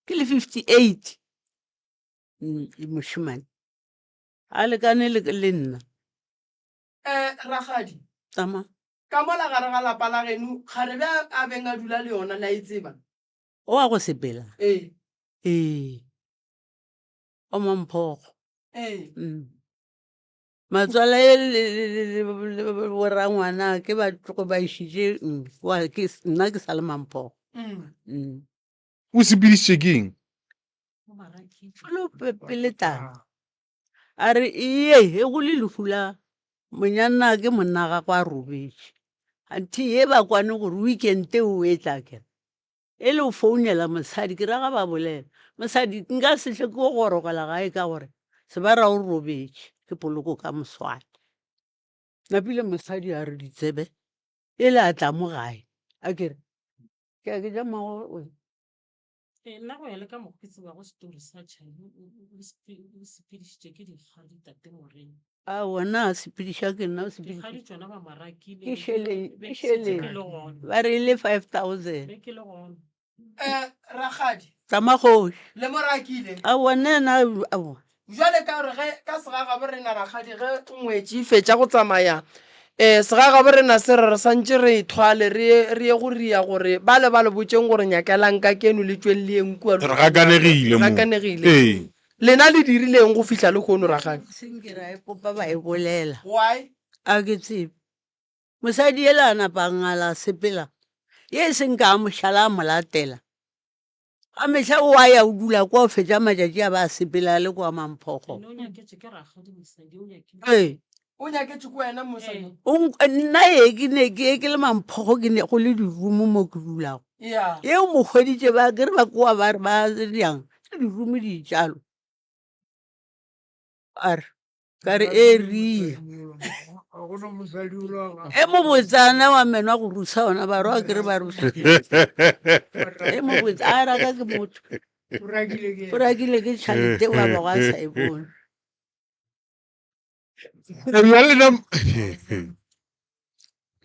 ke le 58 mošemane. A lekane le, le nna. Eh, rakgadi. Tama. Ka mola gare ga lapa la geno, kgarebe a, a beng a dula le yona, le a e tseba? O wa go sepela? Ee. Ee. O Mamphogo. Ee. Matswala e le, le, le, le, le borangwana ke ba tlogo ba išitše, wa, ke, nna ke sa le Mamphogo. O sepedišitše ke eng? Felo pele taba. A re ee, e go le lehu la monyanna ke monna gagwe a robetše. Anthe ye ba kwane gore weekend o e tla kere. E le o founela mosadi ke ra ga ba bolela. Mosadi nka se hle ke go gorogela gae ka gore sebara o robetše ke poloko ka moswane. Napile mosadi a re ditsebe e le a tla mo gae. A kere ke a ke ja mago. Ee, nna go ya le ka mokgo ke tsebago story sa Charlie, o sepedišitše ke dikgadi tate Morena. Aowa, nna a sepediša ke nna o sepediša. Dikgadi tšona ba mo rakile. Ke šeleng, Be ke ke šetše šeleng. ke le gona. Ba re e le 5000. Be ke le gona. Eh, rakgadi. Tsamagoi. Le mo rakile? Aowa, nna yena, aowa. Bjale ka gore ge ka segagabo rena rakgadi ge ngwetši e fetša go tsamaya um segagabo rena se re re santše re e thwale re ye re ye go ria gore ba le ba le botšeng gore nyakelang ka keno le tšweng le yeng kua Re gakanegile mo. Gakanegile. Ee. Lena le dirileng go fihla lehono rakgadi? Senke ra e kopa ba e bolela. Why? A ke tsebe. Mosadi yela a napa a ngala a sepela. Ye e seng ka a mo šala a mo latela. Ka mehla o a ya o dula kwa o fetša matšatši a ba a sepela a le kwa Mamphogo. Ene o nyaketše ke rakgadi mosadi o nyakile. Ee. O nyaketše ke wena mosadi? O nk- nna ye ke ne ke ke le Mamphogo ke ne go le dirumo mo ke dulago. Yeah. Ye o mo hweditše ba ke re ba koa ba re ba diang ke dirumo di tšalo. A re ka re e ria. E mobotsana wa menwa go rusa ona barwa ke re ba rusa. E mobotsa a raka ke motho. O rakile ke tšhalete wa ba wa sa e bone. Bjale na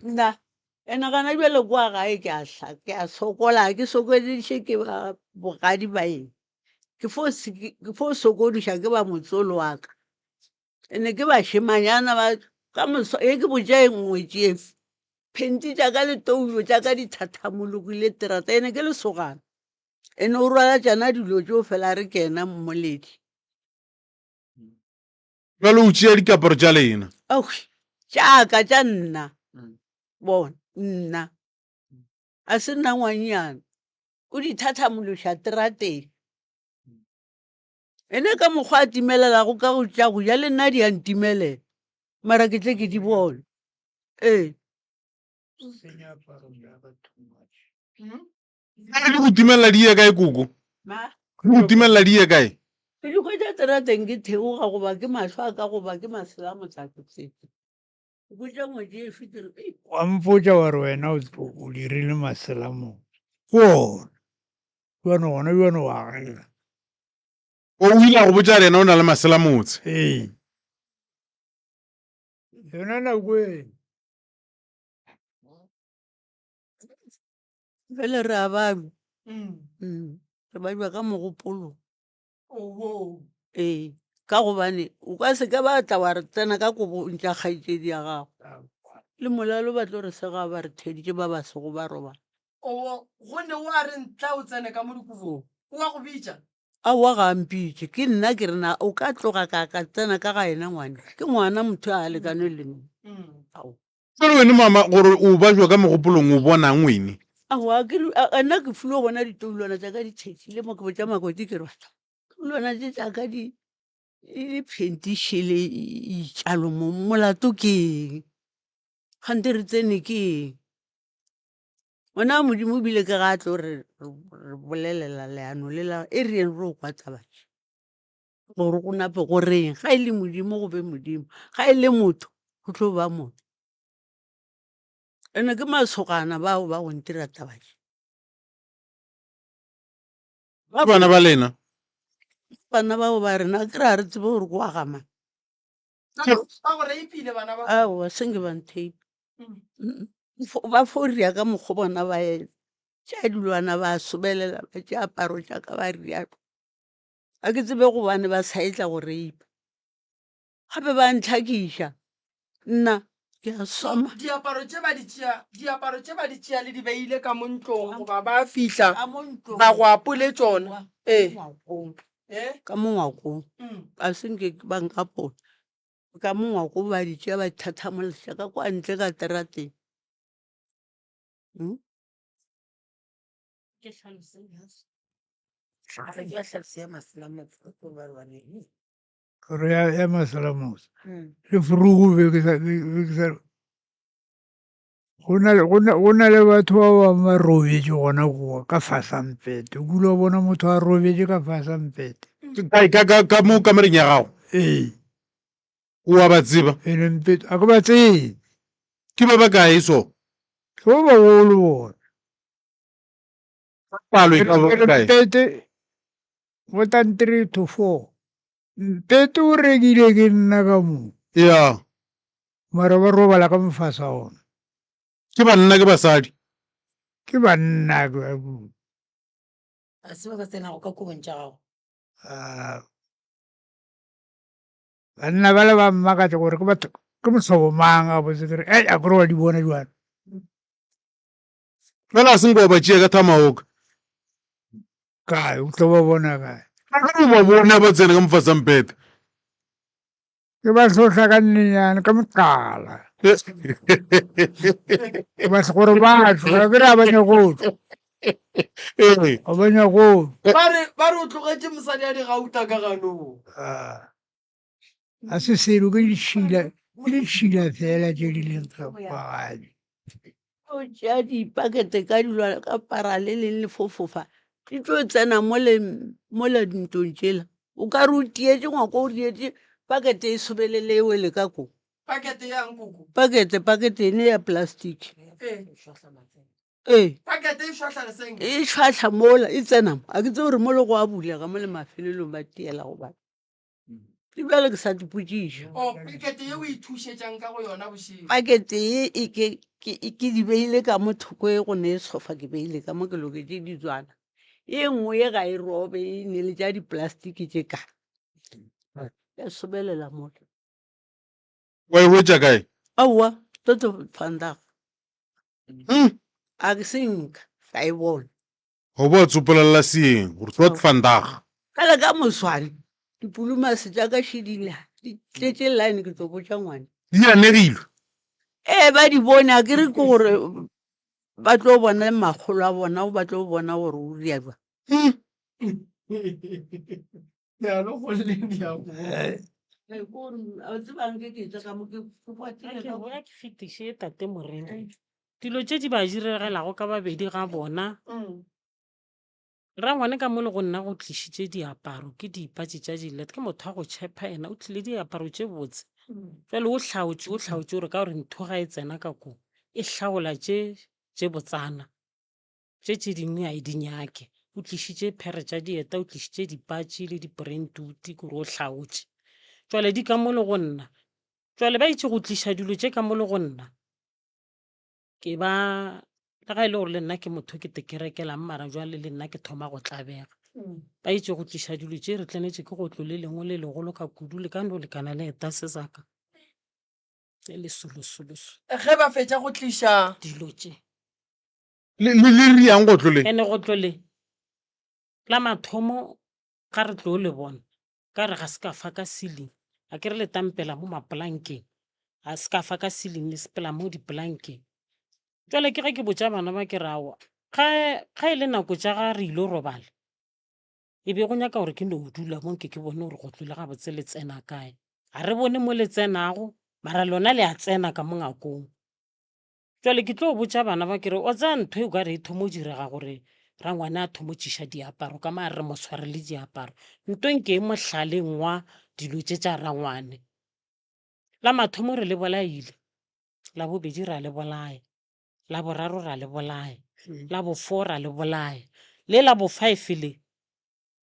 Nna ene gana bjale kwa gae ke a hla ke a sokola ke sokodiše ke ba bogadi ba eng. Ke fo ke fo sokodiša ke ba motsolo wa ka. Ene ke bašemanyana ba ka moso e ke botša e ngwetši e phenti tša ka le toulo tša ka di thathamologile terata ene ke lesogana. Ene o rwala tšana dilo tšeo fela a re ke yena mmoledi. Bjale o tšea dikaparo tša lena. Aowi, tša ka tša nna. Bona, nna. A se nna ngwannyana. O di thathamološa terateng. Ene ka mokgwa a timelelago ka go tša go ja le nna di a ntimelela. Mara ke tle ke di bone. Ee. Bjale di go timelela di ye kae koko? Ma? Di go timelela di ye kae? Ke di hwetša terateng ke theoga goba ke mahlo a ka goba ke masela a motlakase. Ke botša ngwetši e ke re, Ei. Wa mpotša wa re wena o dirile masela mo. Ke ona. Jwano gona jwano wa gana. O o ile a go botša re yena o na le maselamotse. Ee. Yona nako e. Bjale re a babja. Mm. Re babja ka mogopolo. Ee, ka gobane o ka se ke ba tla wa re tsena ka kobong tša kgaetšedi ya gago. Le molalo ba tlo re sega ba re theditše ba ba sego ba robala. Owo, go ne o a re ntla o tsene ka mo dikobong, o a go bitša? Aowa ga a mpitše, ke nna ke re na o ka tloga ka ka tsena ka ga yena ngwane? Ke ngwana motho a lekane le nna. Ao. Jwale wene mama gore o bajwa ka mogopolong o bonang wene? Aowa ke re a nna ke filwe go bona ditoulwana tša ka di tšhetšhile mo ke botša Makoti ke re batho toulwana tše tša ka di di phentišile itšalo mo molato ke eng? Kganthe re tsene ke eng? Ngwana wa Modimo o bile ke ga a tlo re re bolelela leano le la e re yeng re o kwa taba tše. Gore go nape go reng, ga e le Modimo go be Modimo, ga e le motho go tlo ba motho. Ene ke masogana bao ba go ntira taba tše. Ba bana ba lena? Bana bao ba rena ke re ga re tsebe gore ke wa ga mang. Ba go rapeile bana ba? Aowa, se nke ba nthape. Ba fo ria ka mokgo bona ba tšea dilwana ba sobelela ba tšea aparo tša ka ba rialo. Ga ke tsebe gobane ba sa etla go rape. Gape ba ntlhakiša nna ke a soma. Diaparo tše ba di tšea, diaparo tše ba di tšea le di beile ka mo ntlong goba ba fihla ba go apole tšona? Ee. Ka mo ngwakong. Ga se nke ba nkapola. Ka mo ngwakong ba di tšea ba di thathamološa ka kwa ntle ka terateng. Ke hlalose Ke hlalose ya maselamotse ba re ba reng. Gore ya ya maselamose le furugu be ke sa be ke sa go na le go na go na le batho ba bangwe ba robetše gona kua ka fasa mpete o kile wa bona motho a robetše ka fasa mpete Kae ka ka ka mo kamereng ya gago? Ee. O a ba tseba? Ene mpete a ke ba tsebe. Ke ba bakae so? Ke ba bagolo bona. Palo e ka ba kae? Mpete more than 3 to 4. Mpete o rekile ke nna ka mo. Ya. Mara ba robala ka mofasa ona. Ke banna ke basadi? Ke banna ke A se ba ba tsenago ka kobong tša gago? Ah, banna ba le ba mmakatša gore ke batho ke mohlobo mang a botse ke re ei a kore wa di bona jalo. Fela a se nka wa ba tšea ka thamaoka. Kae o tlo ba bona kae? Ga o ba bona ba tsena ka mofasampete. Ke ba hlohla ka nnenyane ka moqala. Ke ba gore ba tšwe ga ke re a ba nyako tšwa. Ee. A ba nyako tšwa. Ba re ba re o tlogetše mosadi a di gauta ka ganong. Ah. A se selo ke ditšhila, ke ditšhila fela tše di leng ka kwa gae. O tšea dipakete ka dilwana ka para le leng le fofofa di tlo tsena mole mola dintlong tšela o ka re o tietše ngwako o dietše pakete e sobelele e wele ka ko Pakete yang koko? Pakete pakete ene ya plastic. Ee. Ee. Pakete e šwahla lesenke. E šwahla mola e tsena mo. A ke tsebe gore mole go a bulega mo le mafelelong ba tiela go batho. Le bjale ke sa ipotšiša. O, pakete ye o ithušetšang ka go yona bošego. Pakete ye e ke, ke, ke di beile ka mo thoko e go ne sofa ke beile ka mo ke loketše ditswana. Ye nngwe ye ga e robe e ne le tša diplastiki tše ka. Ya sobelela mola. Wa e hwetša kae? Aowa, toto vandag. Hmm. A ke se nka ka e bona. Go bo a tsopolelela seeng gore tot vandag. Kale ka moswane dipulumase tša ka šidila di tletše line ke tlo botša ngwana. Di anegilwe. Ee ba di bone a ke re ke gore ba tlo bona makgolo a bona ba tlo bona gore o ria jwang. Ke fetiše tate Morena. Dilo tše di ba diregelago ka babedi ga bona. Rangwane ka mo le go nna go tlišitše diaparo ke dipatše tša dilet ke motho wa go tšhepha yena o tlile diaparo tše botse. Jwale o hlaotše o hlaotše gore ka gore ntho ga e tsena ka ko e hlaola tše tše botsana tše tše dingwe a e di nyake. O tlišitše phere tša dieta, o tlišitše dipatši le diporentuti kore o hlaotše. Jwale di ka mo le go nna. Jwale ba itše go tliša dilo tše ka mo le go nna. Ke ba le ga e le gore le nna ke motho ke tekerekelang mara jwale le nna ke thoma go tlabega. Ba itše go tliša dilo tše re tlenetše ke gotlo le lengwe le legolo ka kudu le ka no lekana le eta se sa ka. Le lesolosolose. Ge ba fetša go tliša dilo tše. Le le le riang gotlo le? Ene gotlo le la mathomo ga re tlo le bona ka re ga se ka fa ka ceiling a ke re le tampela mo mapolankeng ga se ka fa ka ceiling le sepela mo dipolankeng. Jwale ke ge ke botša bana ba ke re aowa ga ga e le nako tša ga re ilo robala e be go nyaka gore ke no dula mo nke ke bone gore gotlo le gabotse le tsena kae. Ga re bone mo le tsenago mara lona le a tsena ka mo ngakong. Jwale ke tlo botša bana ba ke re o tsaya ntho e o ka re e thomo direga gore rangwane a thomo tšiša diaparo ka ma re mo tshware le diaparo nto nke e mohlaleng wa dilo tše tša rangwane. La mathomo re le bolaile, la bobedi ra le bolaya, la boraro ra le bolaya, la bofour ra le bolaya, le la bofive le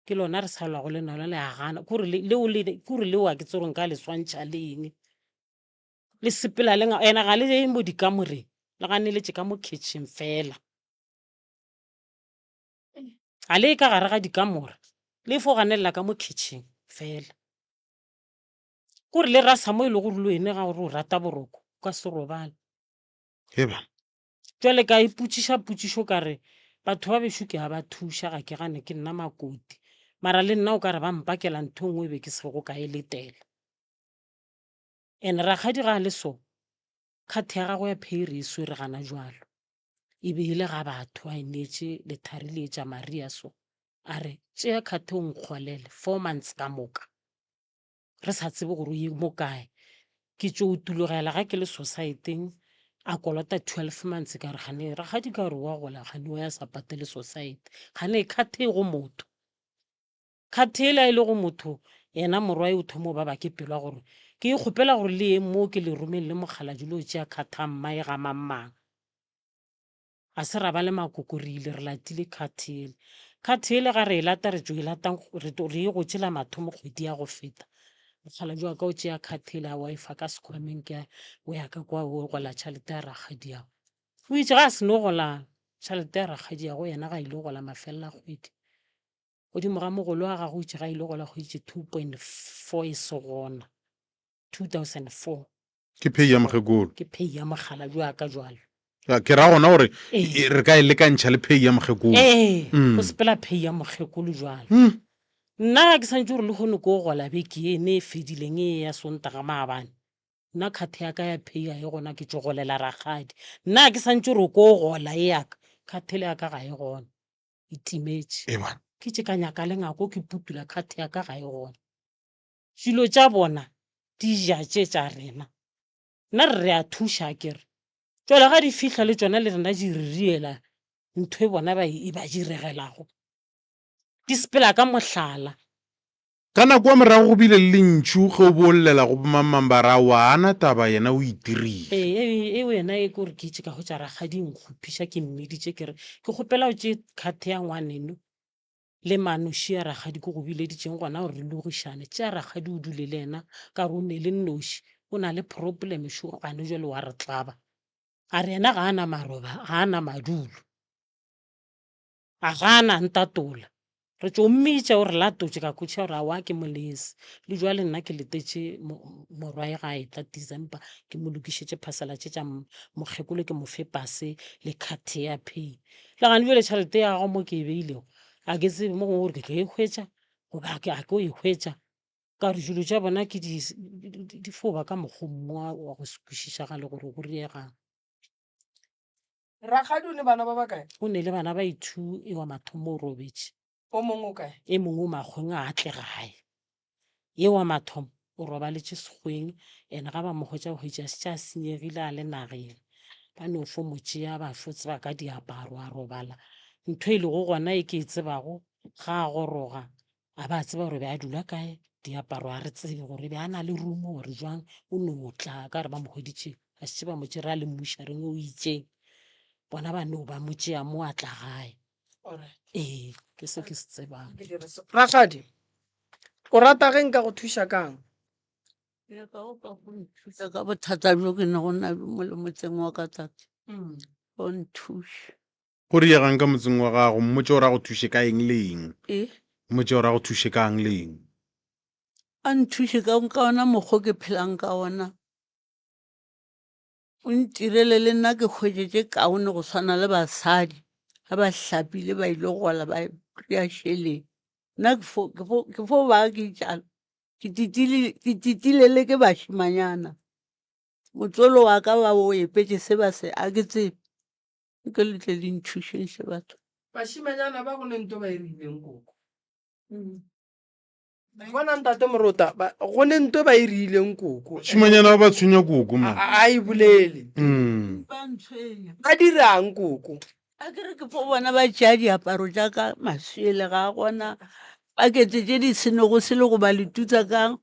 ke lona re sa lwago le nalo le a gana kore leo leo a ke tsebe gore nka le swantšha le eng. Le sepela le ena ga le ye mo dikamoreng, le ganeletše ka mo kitchen fela. Ga le ye ka gare ga dikamore, le fo ganelela ka mo kitchen fela. Kore le rasa mo e le gore le wene ga gore o rata boroko, o ka se robale. Heba. Jwale ka ipotšiša potšišo ka re, batho ba bešo ke a ba thuša, ga ke gane ke nna makoti, mara le nna o ka re ba mpakela ntho e nngwe e be ke sego ka e letela. And rakgadi ga a le so, card ya gagwe ya pay re e swere gana jwalo. E be e le ga batho a e neetše lethari le etša Maria so. A re, tšea card o nkgolele four months ka moka. Re sa tsebe gore o ye mo kae. Ke tšo utulogela ga ke le society-eng a kolota 12 months ka re gane rakgadi ka re wa gola gane o ya sa patele society. Gane card e go motho. Kgathe yela e le go motho yena morwae o thomo baba ke pelo ya gore ke e kgopela gore le yeng mo ke le romeng le mokgaladi lo tšea kgatha mmae ga mang mang. Ga se ra ba le makoko re ile re latile kgathe yele. Kgathe yele ga re e lata re tšo e lata re to re e gotše la mathomo kgwedi ya go feta. Mokgaladi wa ka o tšea kgathe yele a wa e fa ka sekhwameng ke o ya ka kwa o gola tšhelete ya rakgadiago. O itše ga a seno gola tšhelete ya rakgadiago yena ga ile gola mafelelo a kgwedi. Godimo ga mogolo wa gagwe o itše ga a ile gola go itše 2.4 e se gona 2004. Ke pay ya mokgekolo. Ke pay ya mokgalabje wa ka jwalo. Ya, ke ra gona gore e, re ka e lekantšha le pay ya mokgekolo. Ee, go sepela pay ya mokgekolo jwalo. Nna ga ke santše gore lehono ke o gola beke e ne e fedileng e ya Sontaga maabane. Nna khathe ya ka ya pay ga e gona ke tšo golela rakgadi. Nna ga ke santše gore ko gola e ya ka, khathele ya ka ga e gona. E timetše. Eba. Ke tše ka nyaka le ngako ke putula khathe ya ka ga e gona. Dilo tša bona di ja tše tša rena. Nna re re a thuša akere. Jwale ga di fihla le tšona le rena di re riela ntho e bona ba e ba diregelago. Di sepela ka mohlala. Ka nako ya morago go bile le lentšu ge o bo o llela go bomangmang ba re aowa a na taba yena o itirile. Ee, eo yena e kore ke itše ka hwetša rakgadi nkgopiša ke mmiditše ke re ke kgopela o tšee card ya ngwaneno le manoši ya rakgadi ke go bileditšeng gona gore re logišane. Tšea rakgadi o dule le yena ka gore o ne le nnoši o na le problem šo gane jwale wa re tlaba. A re yena ga a na maroba ga a na madulo. A gana, a ntatola. Re tšo mmitša o re latotše, ka kwešiša gore aowa ke molese. Le jwale nna ke letetše morwae ga a etla December ke mo lokišetše phasela tše tša mokgekolo ke mo fe pase le card ya pay. Le gane bjale tšhelete ya gago mo ke e beilego ga ke tsebe mo gongwe gore ke tlo e hwetša goba ga ke o e hwetša. Ka gore dilo tša bona ke di fo ba ka mokgwa o mongwe wa go se kwešišagale gore go riegang. Rakgadi o ne bana ba bakae? O ne le bana ba ithu e wa mathomo o robetše. O mongwe o kae? E mongwe o makgweng a tle gae. Ye wa mathomo o robaletše sekgweng ene ga ba mo hwetša o hwetša šetše a senyegile a le nageng. Ba no fo mo tšea ba fo tseba ka diaparo a robala. Ntho e lego gona e ke e tsebago ga a goroga a ba tseba gore be a dula kae, diaparo a re tsebe gore be a na le room gore jwang, o no tla ka re ba mo hweditše a šetše ba mo tšere a le mmušareng o itšeng, bona ba no ba mo tšea mo a tla gae. Ee, ke se ke se tsebang. Rakgadi, o rata ge nka go thuša ka'ng? Ke nyaka go ka go nthuša ka bothata bjo ke nago nabjo mo le motseng wa ka tate. O nthuše. Go diegang ka motseng wa gago? Mmotše gore a go thuše ka eng le eng. E? Mmotše gore a go thuše ka'ng le eng. A nthuše ka ka ona mokgwa o ke phelang ka ona. O ntirele le nna ke hwetše tše kaone go swana le basadi ga ba hlapile ba ile gola ba kry-a šeleng. Nna ke fo, ke fo, ke fo ba ke tšalo. Ke titile, ke titile le ke bašemanyana. Motswalo wa ka ba o epetše se ba se, a ke tsebe. Nke le tle le nthušeng hle batho. Bašemanyana ba go ne nto ba e rileng koko. Bona ntate Morota, ba, go ne nto ba e rileng koko. Bašemanyana ba ba tshwenya koko A, man. a, a e bolele. Mm. Ba ntshwenya. Ba dirang koko? A ke re ke fo bona ba tšea diaparo tša ka maswele ga a gona pakete tše di senego selo goba letutsa ka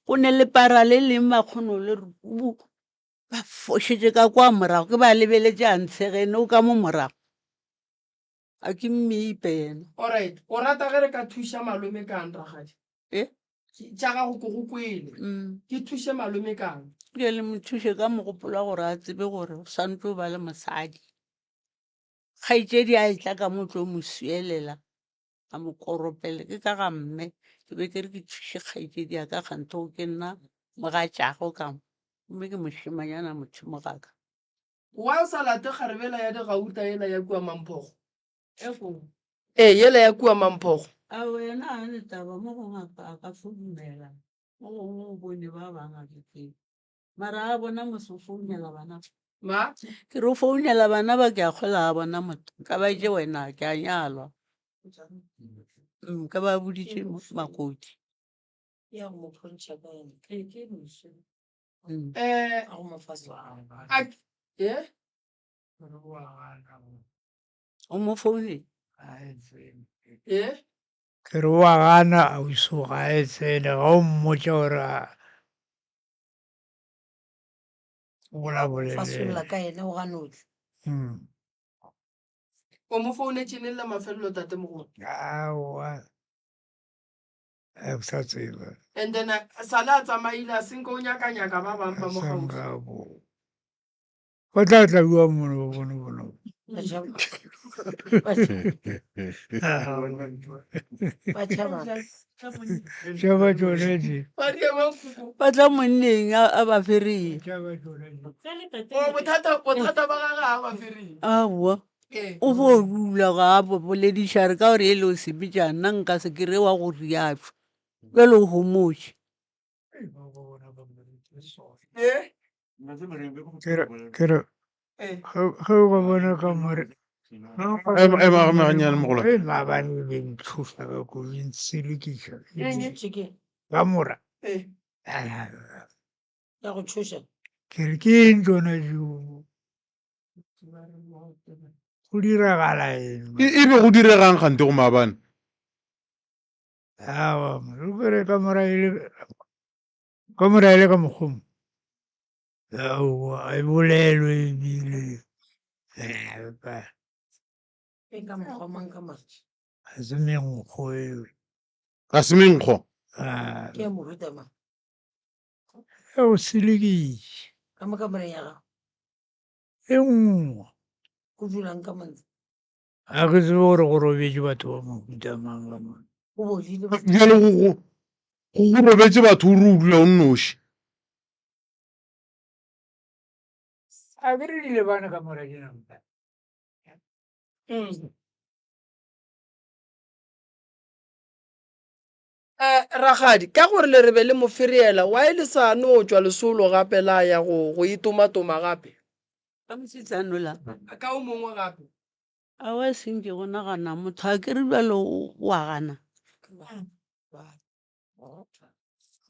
go ne lepara le leng makgono le re kubu ba fošetše ka kwa morago ke ba lebeletše a ntshegene o ka mo morago a ke mmipe yena. Alright, o rata ge re ka thuša malome kang rakgadi? E? Tša gago ke go kwele. Ke thuše malome kang? Ke le mo thuše ka mogopolo wa gore a tsebe gore o swanetše go ba le mosadi. Kgaetšedi a etla ka mo tlo mo swielela a mo koropele ke ka ga mme ke be ke re ke thuše kgaetšedi ya ka kganthe o ke nna mogatšago ka mo gomme ke mošemanyana motho mogaka. Why o sa late kgarebela ya digauta yela ya kua Mamphogo? Ee, yela ya kua Mamphogo. Aowa yena ga a ne taba, mo gongwe a ka fo dumela, mo gongwe o bone ba bang a ke tsebe. Mara a bona mos o founela bana ba. Ma? Ke re o founela bana ba ke a kgola a bona motho. Nka ba itše wena ke a nyalwa. Nka ba boditše makoti. Ya go mo phontšha ka yena. Eh, A go mo fa sona. a, eh? O mo founetše? Eh? Ke re wa gana ausi ga e tsene ga o mmotša gore a bolabole le Fasolla ka yena o gana o tla. Mm. O mo founetše neng la mafelelo tatemogolo? Aowa a ke sa tseba. And then a sale a tsamaile a senke o nyaka-nyaka ba bang ba mo Sa kgauswi. nka bo. Ba tla tla bua mono ba bone bono. Ba tšhaba. Ba tšhaba. Tšhaba tšone tše. Ba diema nkuku. Ba tla monneng a a ba fereye. Tšhaba tšone tše. O bothata bothata ba gagwe ga a ba fereye. Aowa. Ee. O fo dula ga a bo bolediša re ka gore ele o sepetša nna nka se kry wa go riašwa. Bjale o homotše. Ee. Ke re ke re Ee. ge ge o ka bona ka more Ema ema ema gannyane mogolo. Ge maabane e be ntšhoša ka koloi ntselekiša Eng? Chicken. ka mora. Ee. Ya go tšhoša. Ke re ke eng tšona tšeo? Go diragala eng? E, e be go diregang kgante go maabane? Aowa, o kere ka mora e le ka mora e le ka mokgwa mo. Aowa, e bolelwe ebile. Eh, ba- E ka mokgwa mang ka mang. Ga se menkgo eo. Ga se menkgo. Ah, Ke ya mohuta mang. e go selekiše. Ka mo kamoreng ya gago. E nngwe. Go dulang ka montle. Ga ke tsebe gore go robetše batho ba mohuta mang ka mo. Go bodile. Bjale go go go robetše batho o re o dula o nnoši. A ke re di lebane ka mora ke nako. Eh, rakgadi, ka gore le re be le mo fereela, why le sa no tšwa lesolo gape la ya go go itomatoma gape? Ka mosetsana ola. Ka o mongwe gape. Aowa e seng ke go nagana motho a ke re bjalo o a gana. Ga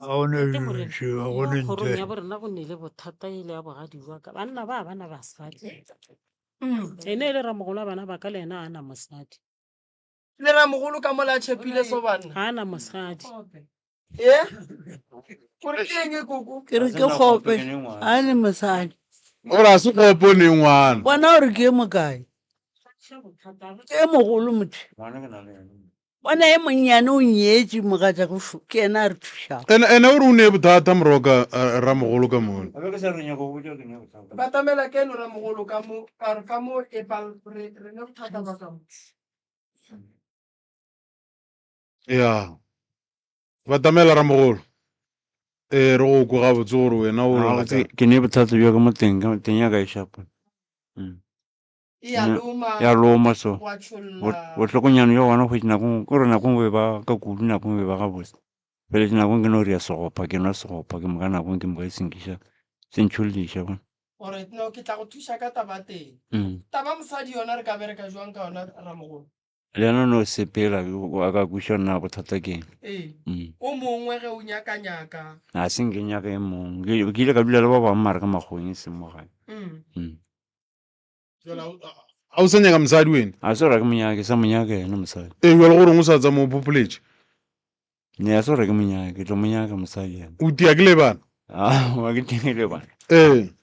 go na Tate dilo Morena, tšeo, ga mo go na kgorong ntho. ya borena go ne le bothata e le ya bogadi jwa ka. Banna ba ba na basadi. Ene e le ramogolo wa bana ba ka le yena ga a na mosadi. Le ramogolo ka mola a tšhepile so banna. Ga a na mosadi. Ye? Gore ke eng e koko? Ke re ke kgope, ga a ne mosadi. O re a se kgope o ne ngwana. Bona gore ke ye mokae. Ke e mogolo motho. Bona e monnyane o nyetše mogatša go fo ke yena a re thušago. Ene ene o re o ne bothata moroka ramogolo ka mone. Batamela keno ramogolo ka mo ka re ka mo e pal re re ne bothata ba ka mo. Ya. Batamela ramogolo. Ee re go kwa gabotse gore wena o lla ka. Ke ne bothata bja ka mo teng ka teng ya ka e shapa. E a loma. Ya loma so. Wa tšholla. Bohlokonyana bja gona hwetše nako nngwe kore nako nngwe ba ka kudu nako nngwe ba gabotse. Fele nako nngwe ke no ria segopa ke nwa segopa ke moka nako nngwe ke moka e senkiša se ntšholliša bona. Alright, no ke tla go thuša ka taba teng. Taba mosadi yona re ka bereka jwang ka yona ramogolo? Le yena o no sepela a ka kweša na bothata ke eng. Ee, o mongwe ge o nyaka nyaka. A se nke nyaka e mongwe. Ke ile ka dula le ba bangwe mara ka makgoweng e seng mo gae. Jwale a o sa nyaka mosadi wena? A se gore ke monyake, sa monyaka yena mosadi. Ee, jwale gore o sa tsama o phopholetše. Ne a se gore ke monyake, ke tlo monyaka mosadi yena. O tia ke lebana? Ah, wa ke tia ke lebana. Ee.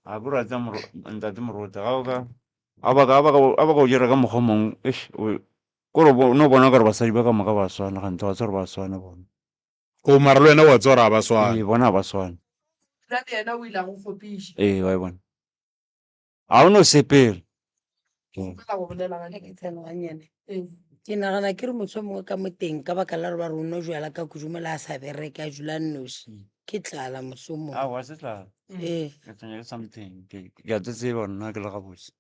A ko rata ntate Morota, ga o ka a ba ka a ba ka a ba ka o dira ka mokgwa mongwe, eish, kore o no bona gore basadi ba ka moka ba swana, kganthe wa tseba gore ba swana bona. O mara le wena wa tseba gore ga ba swane. Ee, bona ga ba swane. Le yena o ile a go kgopiša. Ee, wa e bona. A o no sepela. Kgopela go bolela gane. Ke tsena gannyane. Ke nagana ke re mohlomongwe ka mo teng ka baka la gore ba re o no jwala ka kudu mola a sa bereke a dula nnoši. Ke tlala mohlomongwe. Aowa se tlala. Ee. Ke tshwenya ke something. Ke ke a tseba nna ke le gabotse.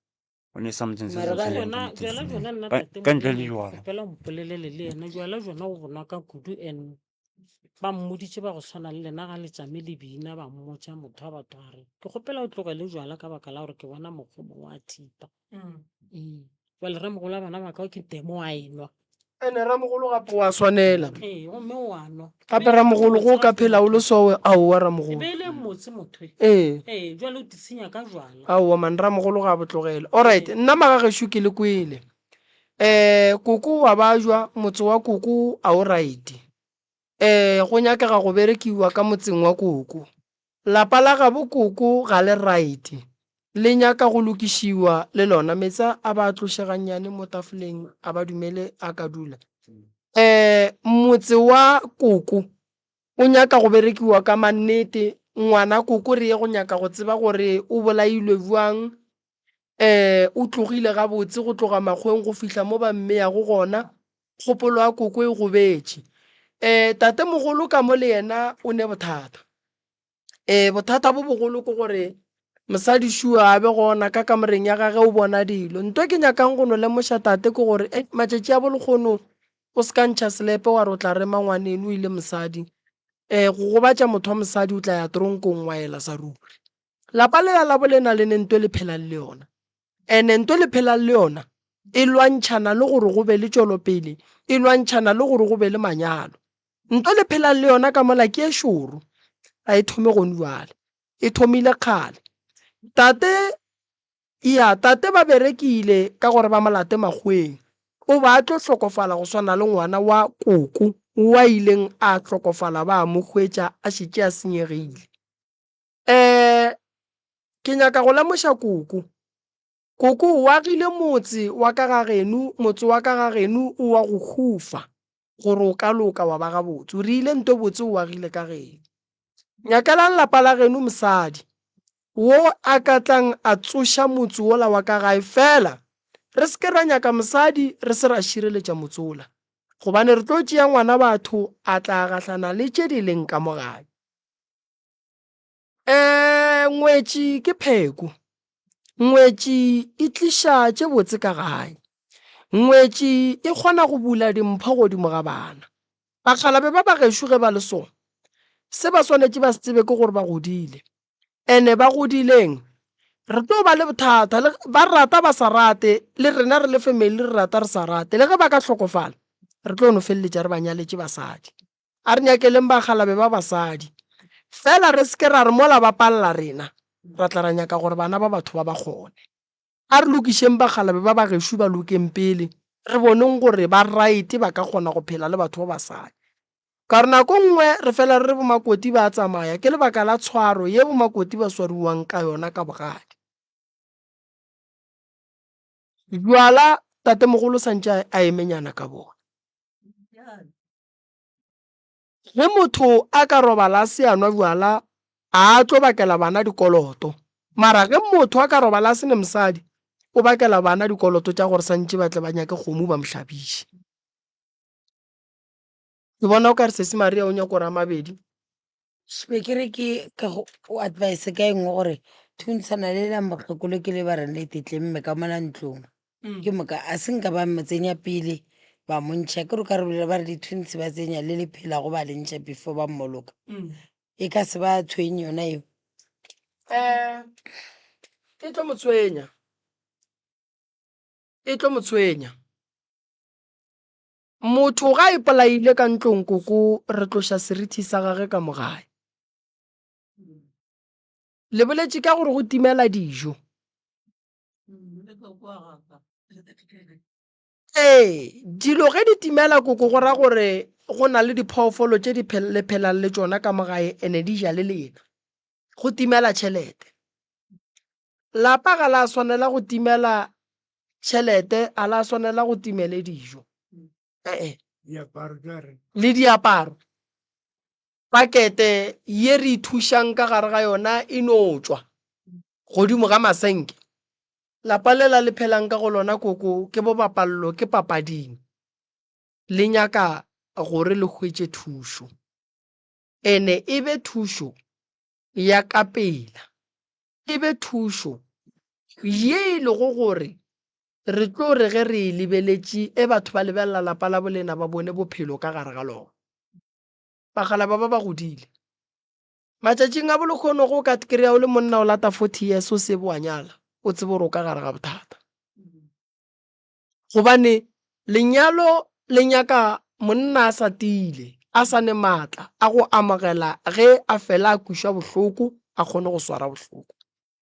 O ne something se Mara se ba re- tshwenyang Jona ka mo teng. jwala jona nna Ka tate ka ntle le Modimo, jwala. kgopela o mpolelele le yena jwala jona o bonwa ka kudu and Ba mmoditše ba go swana le lena ga le tšame le bina, ba mmotša motho wa batho a re, Ke kgopela o tlogele jwala ka baka la gore ke bona mokgwa mongwe wa thipa. Mm. Jwale ramogolo wa bana ba ka ke temo wa enwa. Ene ramogolo gape wa swanela. Ee, gomme o a nwa. Gape ramogolo go ka phela o le sowe aowa E ramogolo. be e le motse motho e. Ee. Ee, jwale o tisinya ka jwala. Aowa man ramogolo ga a bo tlogele. Alright, nna magagešo ke le kwele. Um koko wa bajwa, motse wa koko a o right. Um go nyakega go berekiwa ka motseng wa koko. Lapa la gabo koko ga le right, le nyaka go lokišiwa le lona. Meetse a ba tloše gannyane mo tafoleng a ba dumele a ka dula. Um motse wa koko o nyaka go berekiwa ka mannete. Ngwana koko re ye go nyaka go tseba gore o bolailwe bjang, um o tlogile gabotse go tloga makgweng go fihla mo ba mmeyago gona. Kgopolo ya koko e gobetše. Um tatemogolo ka mo le yena o ne bothata. Um bothata bo bogolo ke gore mosadi šo a be gona ka kamoreng ya gage o bona dilo. Nto e ke nyakang go no lemoša tate ke gore eh, matšatši a bolekgono o se ka ntšha selepe wa re o tla rema ngwaneno e le mosadi. Um go gobatša motho wa mosadi o tla ya tronkong wa ela sa ruri. Lapa lela la bolena le ne nto e le phelang le yona. Ene nto le phelang le yona e lwantšhana le gore go be le tšwelopele, e lwantšhana le gore go be le manyalo. Nto le phelang le yona ka mola ke e šoro, ga e thome gone bjale, e thomile kgale. Tate, ya, tate ba berekile ka gore ba mo late makgoweng, o ba a tlo hlokofala go swana le ngwana wa koko wa ileng a hlokofala ba mo hwetša a šetše a senyegile. Um ke nyaka go lemoša koko. Koko o agile motse wa ka ga geno, motse wa ka ga geno o wa go hufa gore o ka loka wa ba gabotse. O rile nto botse o agile ka geno. Nyakelang lapa la geno mosadi wo a ka tlang a tsoša motse wola wa ka gae fela re se ke ra nyaka mosadi re se ra šireletša motse wola gobane re tlo tšea ngwana batho a tla gahlana le tše di leng ka mo gae. Um ngwetši ke pheko. Ngwetši e tliša tše botse ka gae. Ngwetši e kgona go bula dimpho godimo ga bana. Bakgalabe ba ba gešo ge ba le so, se ba swanetše ba se tsebe ke gore ba godile. Ene ba godileng? Re tlo ba le bothata le ba rata ba sa rate, le rena re le family re rata re sa rate. Le ge ba ka hlokofala, re tlo no feleletša re ba nyaletše basadi. A re nyakeleng bakgalabe ba basadi. Fela re se ke ra re mola ba palela rena, ra tla ra nyaka gore bana ba batho ba ba kgone. A re lokišeng bakgalabe ba ba gešo ba lokeng pele, re boneng gore ba right ba ka kgona go phela le batho ba basadi. Ka gore nako nngwe re fela re re bomakoti ba a tsamaya ke lebaka la tshwaro ye bomakoti ba swariwang ka yona ka bogadi. Bjala tatemogolo santše a emenyana ka bona. Ge motho a ka robala a se a nwa bjala a a tlo bakela bana dikoloto. Mara ge motho a ka robala a se ne mosadi o bakela bana dikoloto tša gore santše ba tle ba nyake kgomo ba mo hlabiše. Ke bona o ka re Sesi Maria o nyako ra mabedi. Be ke re ke ka go o advice ka e nngwe gore thuntshana le la mokgekolo ke le ba reng le tetlemme ka mola ntlong. Ke moka a se nka ba mo tsenya pele ba mo ntšha ke re ka re bolela ba re dithuntshi ba tsenya le le phelago ba le ntšha before ba mmoloka. E ka se ba tshwenye yona eo. Um e tlo mo tshwenya, e tlo mo tshwenya. Motho ga a ipolaile ka ntlong koko re tloša serithi sa gage ka mo gae. Le boletše ka gore go timela dijo. Ee, dilo ge di timela koko go ra gore go na le diphoofolo tše di le phelang le tšona ka mo gae ene di ja le lena. Go timela tšhelete. Lapa ga la swanela go timela tšhelete, a la swanela go timele dijo. Ee. Le diaparo. Pakete ye re ithušang ka gare ga yona e no tšwa godimo ga masenke. Lapa lela le phelang ka go lona koko ke bobapallo ke papading. Le nyaka gore le hwetše thušo. Ene e be thušo ya ka pela e be thušo ye e lego gore re tlo re ge re e lebeletše e batho ba lebelela lapa la bolena ba bone bophelo ka gare ga lona. Bakgalaba ba ba godile. Matšatšing a bolekgono go ka kry-a o le monna o lata 40 years o sebe wa nyala, o tsebe gore o ka gare ga bothata. Gobane lenyalo le nyaka monna a sa tiile, a sa ne maatla a go amogela ge a fela a kwišwa bohloko, a kgone go swara bohloko.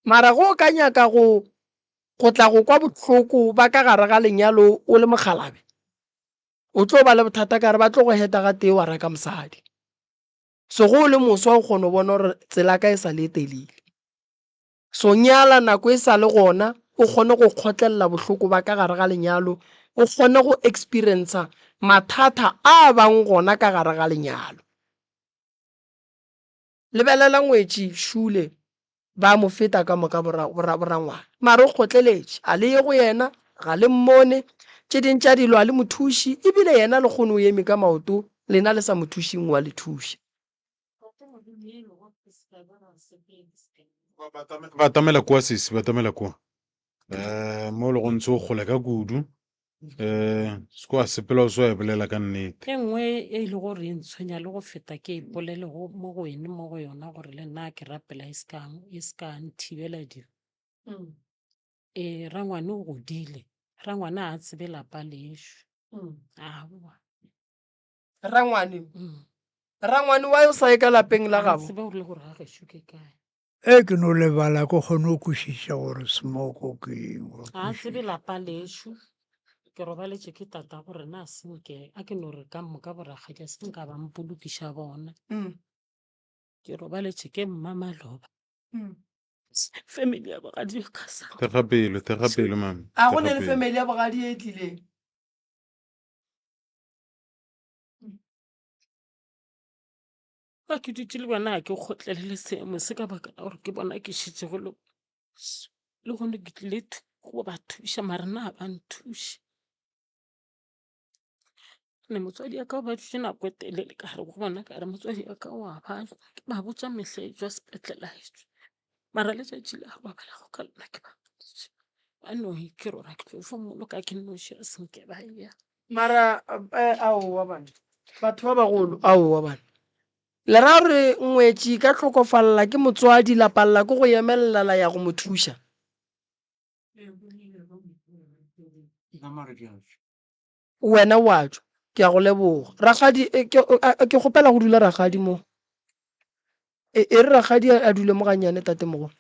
Mara ge o ka nyaka go go tla go kwa bohloko ba ka gare ga lenyalo o le mokgalabje, o tlo ba le bothata ka re ba tlo go heta gatee wa reka mosadi. So ge o le moswa o kgona go bona gore tsela ya ka e sa le e telele. So nyala nako e sa le gona, o kgone go kgotlelela bohloko ba ka gare ga lenyalo, o kgone go experiencer mathata a bang gona ka gare ga lenyalo. Lebelela ngwetši Shule, ba mo feta ka moka borangwana, mara o kgotleletše, a le ye go yena, ga le mmone, tše ding tša dilo a le mo thuše, ebile yena lekgono o eme ka maoto, lena le sa mo thušeng o a le thuša. Batamela kua sesi, batamela kua. Um mo le go ntse o kgole ka kudu. Um se kwa sepela o se wa e bolela ka nnete. E nngwe e le gore e ntshwenya le go feta ke ipolele go mo go ene mo go yona gore le nna ke rapela e se ka e se ka nthibela dilo. Ee, rangwane o godile, rangwane a tsebe lapa lešo. Aowa. Rangwane. Rangwane wa o sa ye ka lapeng la gabo. Tsebe gore le gore ga gešo ke kae. E ke no lebala ke kgone go kwešiša gore smoko ke eng. Ga a tsebe lapa lešo. Ke robaletše ke tata gore na senke a ke no re ka moka borakgadi a se nka ba mpolokiša bona. Ke robaletše ke mma maloba. Family ya bogadi ka sa. Thekga pelo, thekga pelo mama. A go ne le family ya bogadi e tlileng. Ga ke dutše le bona ga ke kgotlelele seemo se ka baka la gore ke bona ke šetšego le le gone ke tlile go ba thuša mara na ba nthuše. Ne motswadi wa ka o ba dutše nako e telele ka re go bona ka re motswadi wa ka o a babja, ke ba botša mehla etšwa sepetlele a etšwa mara letšatši le a robalago ka lona ke ba boditše ba no ke rora ke tlo fo mmoloka ke nnoši a se nke ba ya. Mara aowa bana, batho ba bagolo aowa bana. Le ra gore ngwetši e ka hlokofalela ke motswadi la palela ke go emelela la ya go mo thuša? Wena o a tšwa. Ke a go leboga. Rakgadi, ke, ke kgopela go dula rakgadi mo. E, e re rakgadi a dule mo gannyane tatemogolo.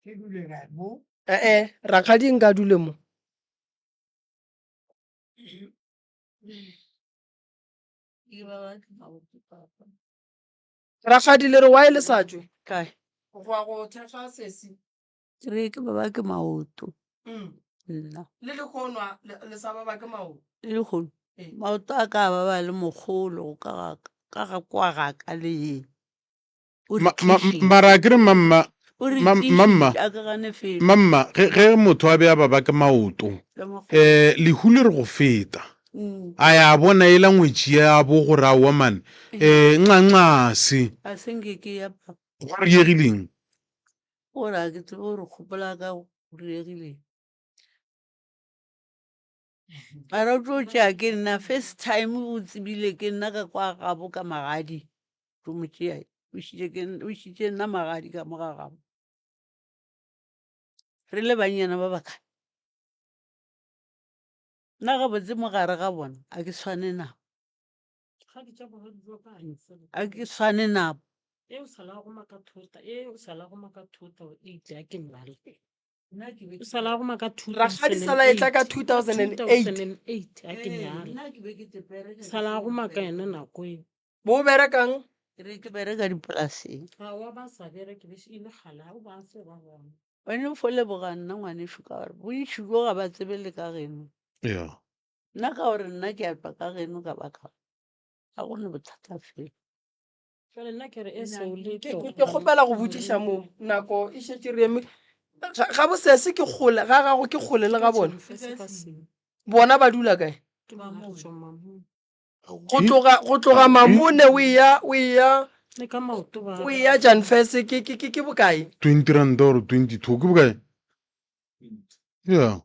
Ke dule kae mo? Eh-eh, rakgadi nka dule mo. Rakgadi le re why le sa tšwe? Kae? Go ya go thekga sesi. Ke re ke baba ke maoto. Nna. Le lehono a le sa baba ke maoto? Le lehono maoto a ka a baba le mogolo go ka ga ka ga kwa ga ka le yeng. O re Ma, ma, tlišitše. mara a ke re mamma, O re ma, mamma, tlišitše a ke gane felo. mamma, ge, ge motho a be a baba ke maoto, Ka mokgwa. eh, lehu le re go feta. A ya bona ela ngwetši ya bo gore aowa man, eh, nxa-nxase. A se nke ke ya papa. Go diegileng? Gore a ke tsebe gore kgopola ka go diegileng. Mara o tlo tšea ke nna first time o tsebile ke nna ka kwa gabo ka magadi. Tlo mo tšea o šitše ke o šitše nna magadi ka mo ga gabo. Re le bannyana ba bakae? Nna gabotse mo gare ga bona a ke swane nabo. A ke swane nabo. Rakgadi sala e tla ka 2008. Bo berekang? Ke re ke bereka dipolaseng. Wena o fo leboga nna ngwanešu ka gore bontši bjo ga ba tsebe le ka geno. Yeah. Nna ka gore nna ke a tšwa ka geno ka baka ga go ne bothata felo. Jwale nna ke re e se o le Ke ke- ke kgopela go botšiša mo nako e šetše re eme. Ga ga bosese ke kgole ga gago ke kgole le ga bona. Bona ba dula kae? Go tloga go tloga Mamone o eya o eya Le ka maoto ba. o eya Janfes ke ke ke ke bokae? 20 rand or 22 ke bokae? Yeah.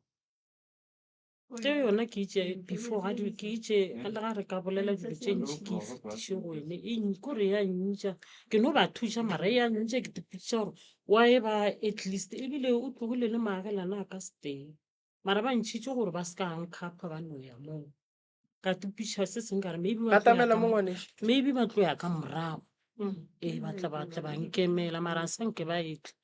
Tšeo yona ke itše before ga di ke itše le ga re ka bolela dilo tše ntši ke e fetiše go ene e kore ya ntša ke no ba thuša mara ya ntša ke tipotšiša gore why ba at least ebile o tlogile le maagelana a ka seteng mara ba ntšhitše gore ba se ka nkhapha ba no ya moo ka tipiša se seng ka re maybe ba tlo ya Batamela ka mo ngwanešu. maybe ba tlo ya ka morago ee ba tla ba tla ba nkemela mara a sa nke ba etla.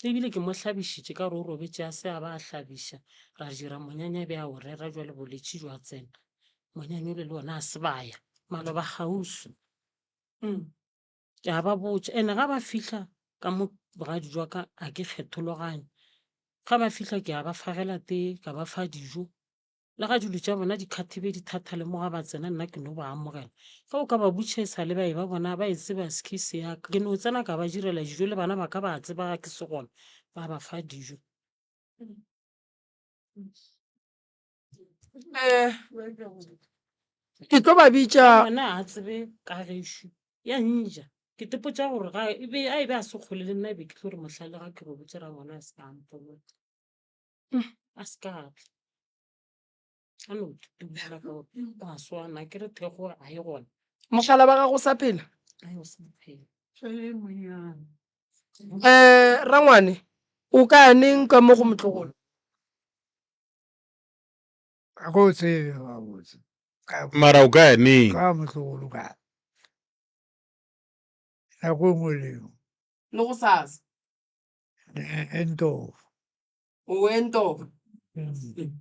Ebile ke mo hlabišitše ka gore o robetše a se a ba a hlabiša, ra dira monyanya be a o rera jwale boletši jwa tsena. Monyanya ole le ona a se ba ya, maloba kgauswi. Ke a ba botša, ene ga ba fihla ka mo bogadi jwa ka a ke kgethologanye. Ga ba fihla ke a ba fagela tee, ka ba fa dijo, Le ga dilo tša bona di khathebe di thatha le mo ga ba tsena nna ke no ba amogela. Ge o ka ba butšha e sa le ba e ba bona ba e tseba skis ya ka. Ke no tsena ka ba direla dijo le bana ba ka ba tseba ga ke se gona ba ba fa dijo. Eh, ke tlo ba bitša Ngwana a tsebe ka gešo ya nja. Ke tepotša gore ga e be a e be a se kgole le nna e be ke tlo re mohla le ga ke robotše ra ngwana a se ka a mpolota. A se ka tla. A no tutumela ka gore go a swana ke re thekgo ga e gona. Mogala wa gago o sa phela? Ai o sa phela. Eh, rangwane, o ka ya neng ka mo go motlogolo? Ga ke o tsebe gabotse. Ka Mara o ka ya neng? ka motlogolo ka. Nako e nngwe le e nngwe. Le go sasa. Entova. O Entova.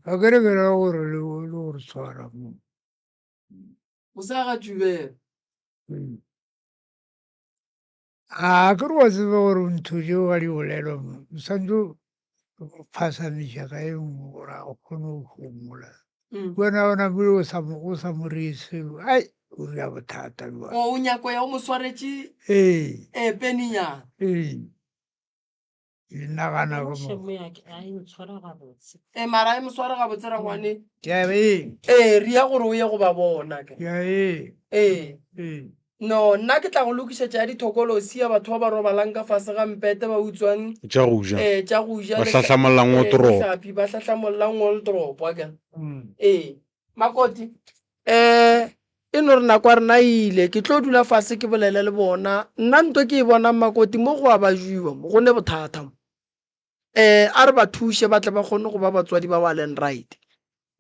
Ga ke re ke ra gore le le gore tshwara mo. O sa ga tšubela. A ke re wa tseba gore ntho tšeo ga di bolelwa mo. O santse o phasamiša ka e nngwe gore a kgone go homola. Wena o namile o sa mo o sa mo reye selo. Ai o dira bothata jwale. O nyako ya o mo swaretše Ee. eh peninyana. Ee. Ke nagana Yona go mo. šemo ya ke a e ntshwara gabotse. E mara e mo sware gabotse rangwane. Ke a eng? Ee, re ya gore o ye go ba bona ke. Ke a eng? Ee. Ee. No, nna ke tla go lokišetša ya dithokolosi ya batho ba ba robalang ka fase ga mpete ba utswang Tša go ja. eh tša go ja Ba le hlahlamollang eh, wardrobe. dihlapi ba hlahlamollang wardrobe wa kere. Ee. Makoti, eh e no re nako ya rena e ile, ke tlo dula fase ke bolele le bona. Nna nto ke e bonang Makoti mo go a ba jewa mo, go ne bothata mo. Eh a re ba thuše ba tle ba kgone go ba batswadi ba ba leng right.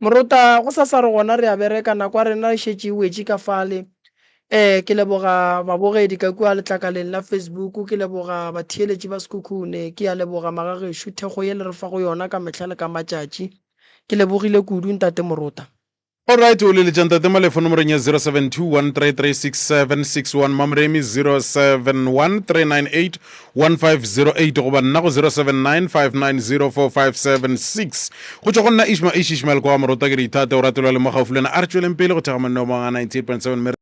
Morota, go sasa re gona re a bereka, nako ya rena e šetše e wetše ka fale. Eh ke leboga babogedi ka kua letlakaleng la Facebook, ke leboga batheeletši ba Sekhukhune, ke a leboga magagešo thekgo ye le re fago yona ka mehla le ka matšatši. Ke lebogile kudu Ntate Morota. Alright, o leletša Ntate Malefo nomorong ya 0721336761, Mamoremi 0713981508 goba nna go 0795904576. Go tšwa go nna Ishma Ish Ishmael kwa Morota ke re ithate o ratelwa le mo gaufi le wena. A re tšweleng pele go thekga mananeo a mangwe a 98.7 Mer.